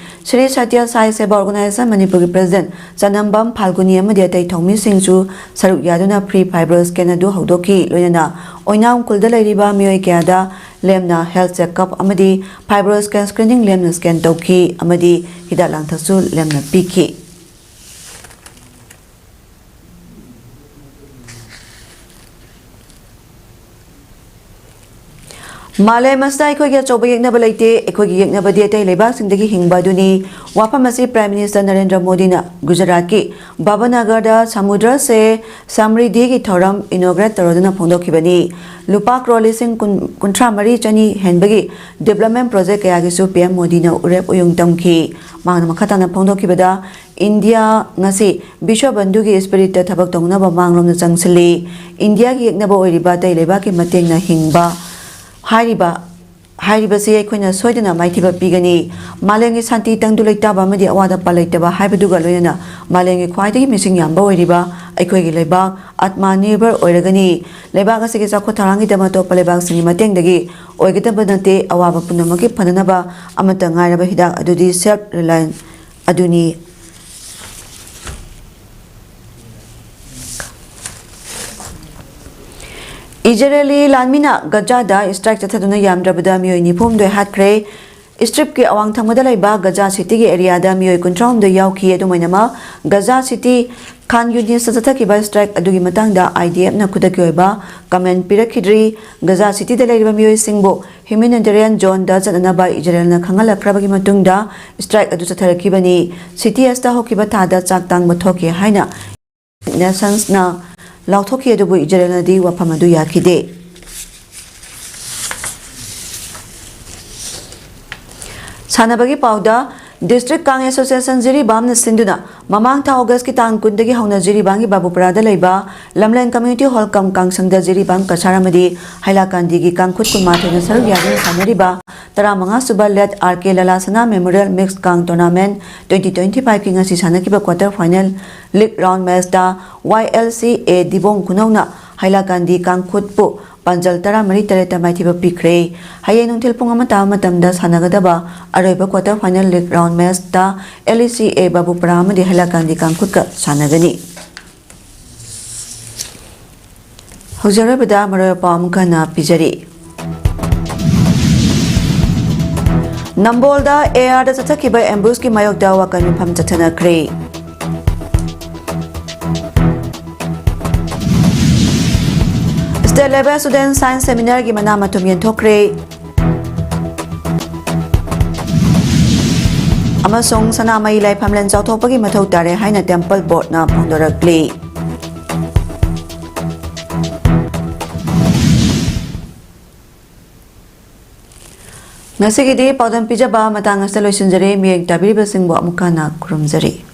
ꯁ꯭ꯔꯤ ꯁꯇ꯭ꯌ ꯁꯥꯏ ꯁꯦꯕꯥ ꯑꯣꯔꯒꯅꯥꯏꯖꯦꯁꯟ ꯃꯅꯤꯄꯨꯔꯒꯤ ꯄ꯭ꯔꯦꯁꯤꯗꯦꯟꯠ ꯆꯅꯝꯕꯝ ꯐꯥꯜꯒꯨꯅꯤ ꯑꯃꯗꯤ ꯑꯇꯩ ꯊꯧꯃꯤꯁꯤꯡꯁꯨ ꯁꯔꯨꯛ ꯌꯥꯗꯨꯅ ꯐ꯭ꯔꯤ ꯐꯥꯏꯕꯔ ꯁ꯭ꯀꯦꯟ ꯑꯗꯨ ꯍꯧꯗꯣꯛꯈꯤ꯫ ꯂꯣꯏꯅꯅ ꯑꯣꯏꯅꯥꯝ ꯈꯨꯜꯗ ꯂꯩꯔꯤꯕ ꯃꯤꯑꯣꯏ ꯀꯌꯥꯗ ꯂꯦꯝꯅ ꯍꯦꯜꯊ ꯆꯦꯛꯑꯞ ꯑꯃꯗꯤ ꯐꯥꯏꯕꯔ ꯁ꯭ꯀꯦꯟ ꯁ꯭ꯀ꯭ꯔꯤꯅꯤꯡ ꯂꯦꯝꯅ ꯁ꯭ꯀꯦꯟ ꯇꯧꯈꯤ ꯑꯃꯗꯤ ꯍꯤꯗꯥꯛ ꯂꯥꯡꯊꯛꯁꯨ ꯂꯦꯝꯅ ꯄꯤꯈꯤ꯫ ꯃꯥꯂꯦꯝ ꯑꯁꯤꯗ ꯑꯩꯈꯣꯏꯒꯤ ꯑꯆꯧꯕ ꯌꯦꯛꯅꯕ ꯂꯩꯇꯦ, ꯑꯩꯈꯣꯏꯒꯤ ꯌꯦꯛꯅꯕꯗꯤ ꯑꯇꯩ ꯂꯩꯕꯥꯛꯁꯤꯡꯗꯒꯤ ꯍꯤꯡꯕ ꯑꯗꯨꯅꯤ꯫ ꯋꯥꯐꯝ ꯑꯁꯤ ꯄ꯭ꯔꯥꯏꯝ ꯃꯤꯅꯤꯁꯇꯔ ꯅꯔꯦꯟꯗ꯭ꯔ ꯃꯣꯗꯤꯅ ꯒꯨꯖꯔꯥꯠꯀꯤ ꯚꯥꯕꯅꯒꯔꯗ ꯁꯃꯨꯗ꯭ꯔꯁꯦ ꯁꯝꯔꯤꯙꯤꯒꯤ ꯊꯧꯔꯝ ꯏꯅꯣꯒ꯭ꯔꯦꯠ ꯇꯧꯔꯗꯨꯅ ꯐꯣꯡꯗꯣꯛꯈꯤꯕꯅꯤ꯫ ꯂꯨꯄꯥ ꯀ꯭ꯔꯣꯔ ꯂꯤꯁꯤꯡ ꯀꯨꯟ, ꯀꯨꯟꯊ꯭ꯔꯥ ꯃꯔꯤ ꯆꯅꯤ ꯍꯦꯟꯕꯒꯤ ꯗꯤꯕ꯭ꯂꯞꯃꯦꯟ ꯄ꯭ꯔꯣꯖꯦꯛ ꯀꯌꯥꯒꯤꯁꯨ ꯄꯤ ꯑꯦꯝ ꯃꯣꯗꯤꯅ ꯎꯔꯦꯞ ꯎꯌꯨꯡ ꯇꯝꯈꯤ꯫ ꯃꯍꯥꯛꯅ ꯃꯈꯥ ꯇꯥꯅ ꯐꯣꯡꯗꯣꯛꯈꯤꯕꯗ, ꯏꯟꯗꯤꯌꯥ ꯉꯁꯤ ꯕꯤꯁ꯭ꯋ ꯕꯟꯙꯨꯒꯤ ꯏꯁꯄꯤꯔꯤꯠꯇ ꯊꯕꯛ ꯇꯧꯅꯕ ꯃꯥꯡꯂꯣꯝꯗ ꯆꯪꯁꯤꯜꯂꯤ꯫ ꯏꯟꯗꯤꯌꯥꯒꯤ ꯌꯦꯛꯅꯕ ꯑꯣꯏꯔꯤꯕ ꯑꯇꯩ ꯂꯩꯕꯥꯛꯀꯤ ꯃꯇꯦꯡꯅ ꯍꯤꯡꯕ ꯍꯥꯏꯔꯤꯕ, ꯍꯥꯏꯔꯤꯕꯁꯤ ꯑꯩꯈꯣꯏꯅ ꯁꯣꯏꯗꯅ ꯃꯥꯏꯊꯤꯕ ꯄꯤꯒꯅꯤ꯫ ꯃꯥꯂꯦꯝꯒꯤ ꯁꯥꯟꯇꯤ, ꯇꯪꯗꯨ ꯂꯩꯇꯥꯕ ꯑꯃꯗꯤ ꯑꯋꯥꯠ ꯑꯄꯥ ꯂꯩꯇꯕ ꯍꯥꯏꯕꯗꯨꯒ ꯂꯣꯏꯅꯅ ꯃꯥꯂꯦꯝꯒꯤ ꯈ꯭ꯋꯥꯏꯗꯒꯤ ꯃꯤꯁꯤꯡ ꯌꯥꯝꯕ ꯑꯣꯏꯔꯤꯕ ꯑꯩꯈꯣꯏꯒꯤ ꯂꯩꯕꯥꯛ ꯑꯥꯠꯃꯅꯤꯔꯚꯔ ꯑꯣꯏꯔꯒꯅꯤ꯫ ꯂꯩꯕꯥꯛ ꯑꯁꯤꯒꯤ ꯆꯥꯎꯈꯠ ꯊꯧꯔꯥꯡꯒꯤꯗꯃꯛ ꯑꯇꯣꯞꯄ ꯂꯩꯕꯥꯛꯁꯤꯡꯒꯤ ꯃꯇꯦꯡꯗꯒꯤ ꯑꯣꯏꯒꯗꯕ ꯅꯠꯇꯦ꯫ ꯑꯋꯥꯕ ꯄꯨꯝꯅꯃꯛꯀꯤ ꯐꯅꯅꯕ ꯑꯃꯠꯇ ꯉꯥꯏꯔꯕ ꯍꯤꯗꯥꯛ ꯑꯗꯨꯗꯤ ꯁꯦꯜꯐ ꯔꯤꯂꯥꯏꯟꯁ ꯑꯗꯨꯅꯤ꯫ ꯏꯖꯔꯦꯂꯤ ꯂꯥꯟꯃꯤꯅ ꯒꯖꯥꯗ ꯁ꯭ꯇ꯭ꯔꯥꯏꯛ ꯆꯠꯊꯗꯨꯅ ꯌꯥꯝꯗ꯭ꯔꯕꯗ ꯃꯤꯑꯣꯏ ꯅꯤꯐꯨ ꯍꯨꯝꯗꯣꯏ ꯍꯥꯠꯈ꯭ꯔꯦ꯫ ꯏꯁꯇ꯭ꯔꯤꯞꯀꯤ ꯑꯋꯥꯡ ꯊꯪꯕꯗ ꯂꯩꯕ ꯒꯖꯥ ꯁꯤꯇꯤꯒꯤ ꯑꯦꯔꯤꯌꯥꯗ ꯃꯤꯑꯣꯏ ꯀꯨꯟꯊ꯭ꯔꯥ ꯍꯨꯝꯗꯣꯏ ꯌꯥꯎꯈꯤ꯫ ꯑꯗꯨꯝ ꯑꯣꯏꯅꯃꯛ, ꯒꯖꯥ ꯁꯤꯇꯤ ꯈꯥꯟ ꯌꯨꯅꯤꯁꯇ ꯆꯠꯊꯈꯤꯕ ꯁ꯭ꯇ꯭ꯔꯥꯏꯛ ꯑꯗꯨꯒꯤ ꯃꯇꯥꯡꯗ ꯑꯥꯏ ꯗꯤ ꯑꯦꯐꯅ ꯈꯨꯗꯛꯀꯤ ꯑꯣꯏꯕ ꯀꯃꯦꯟ ꯄꯤꯔꯛꯈꯤꯗ꯭ꯔꯤ꯫ ꯒꯖꯥ ꯁꯤꯇꯤꯗ ꯂꯩꯔꯤꯕ ꯃꯤꯑꯣꯏꯁꯤꯡꯕꯨ ꯍ꯭ꯌꯨꯃꯦꯅꯤꯇꯦꯔꯤꯌꯟ ꯖꯣꯟꯗ ꯆꯠꯅꯅꯕ ꯏꯖꯔꯦꯜꯅ ꯈꯪꯍꯜꯂꯛꯈ꯭ꯔꯕꯒꯤ ꯃꯇꯨꯡꯗ ꯁ꯭ꯇ꯭ꯔꯥꯏꯛ ꯑꯗꯨ ꯆꯠꯊꯔꯛꯈꯤꯕꯅꯤ꯫ ꯁꯤꯇꯤ ꯑꯁꯤꯗ ꯍꯧꯈꯤꯕ ꯊꯥꯗ ꯆꯥꯛ ꯇꯥꯡꯕ ꯊꯣꯛꯈꯤ ꯍꯥꯏꯅ ꯅꯦꯁꯟꯁꯅ ꯂꯥꯎꯊꯣꯛꯈꯤ, ꯑꯗꯨꯕꯨ ꯏꯖꯔꯦꯜꯅꯗꯤ ꯋꯥꯐꯝ ꯑꯗꯨ ꯌꯥꯈꯤꯗꯦ꯫ ꯁꯥꯟꯅꯕꯒꯤ ꯄꯥꯎꯗ, ꯗꯤꯁꯇ꯭ꯔꯤꯛ ꯀꯥꯡ ꯑꯦꯁꯣꯁꯤꯌꯦꯁꯟ ꯖꯤꯔꯤꯕꯥꯝꯅ ꯁꯤꯟꯗꯨꯅ ꯃꯃꯥꯡ ꯊꯥ ꯑꯣꯒꯁꯀꯤ ꯇꯥꯡ ꯀꯨꯟꯗꯒꯤ ꯍꯧꯅ ꯖꯤꯔꯤꯕꯥꯝꯒꯤ ꯕꯥꯕꯨꯄꯨꯔꯥꯗ ꯂꯩꯕ ꯂꯝꯂꯦꯟ ꯀꯝꯃ꯭ꯌꯨꯅꯤꯇꯤ ꯍꯣꯜ ꯀꯝ ꯀꯥꯡꯁꯪꯗ ꯖꯤꯔꯤꯕꯥꯝ ꯀꯁꯥꯔ ꯑꯃꯗꯤ ꯍꯥꯏꯂꯥꯀꯥꯟꯗꯤꯒꯤ ꯀꯥꯡꯈꯨꯠ ꯀꯨꯟꯃꯥꯊꯣꯏꯅ ꯁꯔꯨꯛ ꯌꯥꯗꯨꯅ ꯁꯥꯟꯅꯔꯤꯕ ꯇꯔꯥꯃꯉꯥ ꯁꯨꯕ ꯂꯦꯠ ꯑꯥꯔ ꯀꯦ ꯂꯂꯥ ꯁꯅꯥ ꯃꯦꯃꯣꯔꯤꯌꯦꯜ ꯃꯤꯛꯁ ꯀꯥꯡ ꯇꯣꯔꯅꯥꯃꯦꯟ ꯇ꯭ꯋꯦꯟꯇꯤ ꯇ꯭ꯋꯦꯟꯇꯤ ꯐꯥꯏꯚꯀꯤ ꯉꯁꯤ ꯁꯥꯟꯅꯈꯤꯕ ꯀ꯭ꯋꯥꯇꯔ ꯐꯥꯏꯅꯦꯜ ꯂꯤꯛ ꯔꯥꯎꯟ ꯃꯦꯆꯇ ꯋꯥꯏ ꯑꯦꯜ ꯁꯤ ꯑꯦ ꯗꯤꯕꯣꯡ ꯈꯨꯅꯧꯅ ꯍꯥꯏꯂꯥꯀꯥꯟꯗꯤ ꯀꯥꯡꯈꯨꯠꯄꯨ ꯄꯥꯟꯖꯜ ꯇꯔꯥꯃꯔꯤ ꯇꯔꯦꯠꯇ ꯃꯥꯏꯊꯤꯕ ꯄꯤꯈ꯭ꯔꯦ꯫ ꯍꯌꯦꯡ ꯅꯨꯡꯊꯤꯜ ꯄꯨꯡ ꯑꯃ ꯇꯥꯕ ꯃꯇꯝꯗ ꯁꯥꯟꯅꯒꯗꯕ ꯑꯔꯣꯏꯕ quarter final league round matchꯇ LECA ꯕꯥꯕꯨꯄꯨꯔꯥ ꯑꯃꯗꯤ ꯍꯩꯂꯥꯀꯥꯟꯗꯤ ꯀꯥꯡꯈꯨꯠꯀ ꯁꯥꯟꯅꯒꯅꯤ꯫ ꯍꯧꯖꯤꯛ ꯑꯔꯣꯏꯕꯗ ꯃꯔꯨꯑꯣꯏꯕ ꯄꯥꯎ ꯑꯃꯨꯛ ꯍꯟꯅ ꯄꯤꯖꯔꯤ꯫ ꯅꯝꯕꯣꯜꯗ ARꯗ ꯆꯠꯊꯈꯤꯕ ambushꯀꯤ ꯃꯥꯌꯣꯛꯇ ꯋꯥꯀꯜ ꯃꯤꯐꯝ ꯆꯠꯊꯅꯈ꯭ꯔꯦ꯫ State Level Student Science Seminarꯒꯤ ꯃꯅꯥ ꯃꯊꯨꯝ ꯌꯦꯟꯊꯣꯛꯈ꯭ꯔꯦ꯫ ꯑꯃꯁꯨꯡ ꯁꯅꯥꯃꯍꯤ ꯂꯥꯏꯐꯝꯂꯦꯟ ꯆꯥꯎꯊꯣꯛꯄꯒꯤ ꯃꯊꯧ ꯇꯥꯔꯦ ꯍꯥꯏꯅ temple boardꯅ ꯐꯣꯡꯗꯣꯔꯛꯂꯤ꯫ ꯉꯁꯤꯒꯤꯗꯤ ꯄꯥꯎꯗꯝ ꯄꯤꯖꯕ ꯃꯇꯥꯡ ꯑꯁꯤꯗ ꯂꯣꯏꯁꯤꯟꯖꯔꯦ꯫ ꯃꯤꯠꯌꯦꯡ ꯇꯥꯕꯤꯔꯤꯕꯁꯤꯡꯕꯨ ꯑꯃꯨꯛ ꯍꯟꯅ ꯈꯨꯔꯨꯝꯖꯔꯤ꯫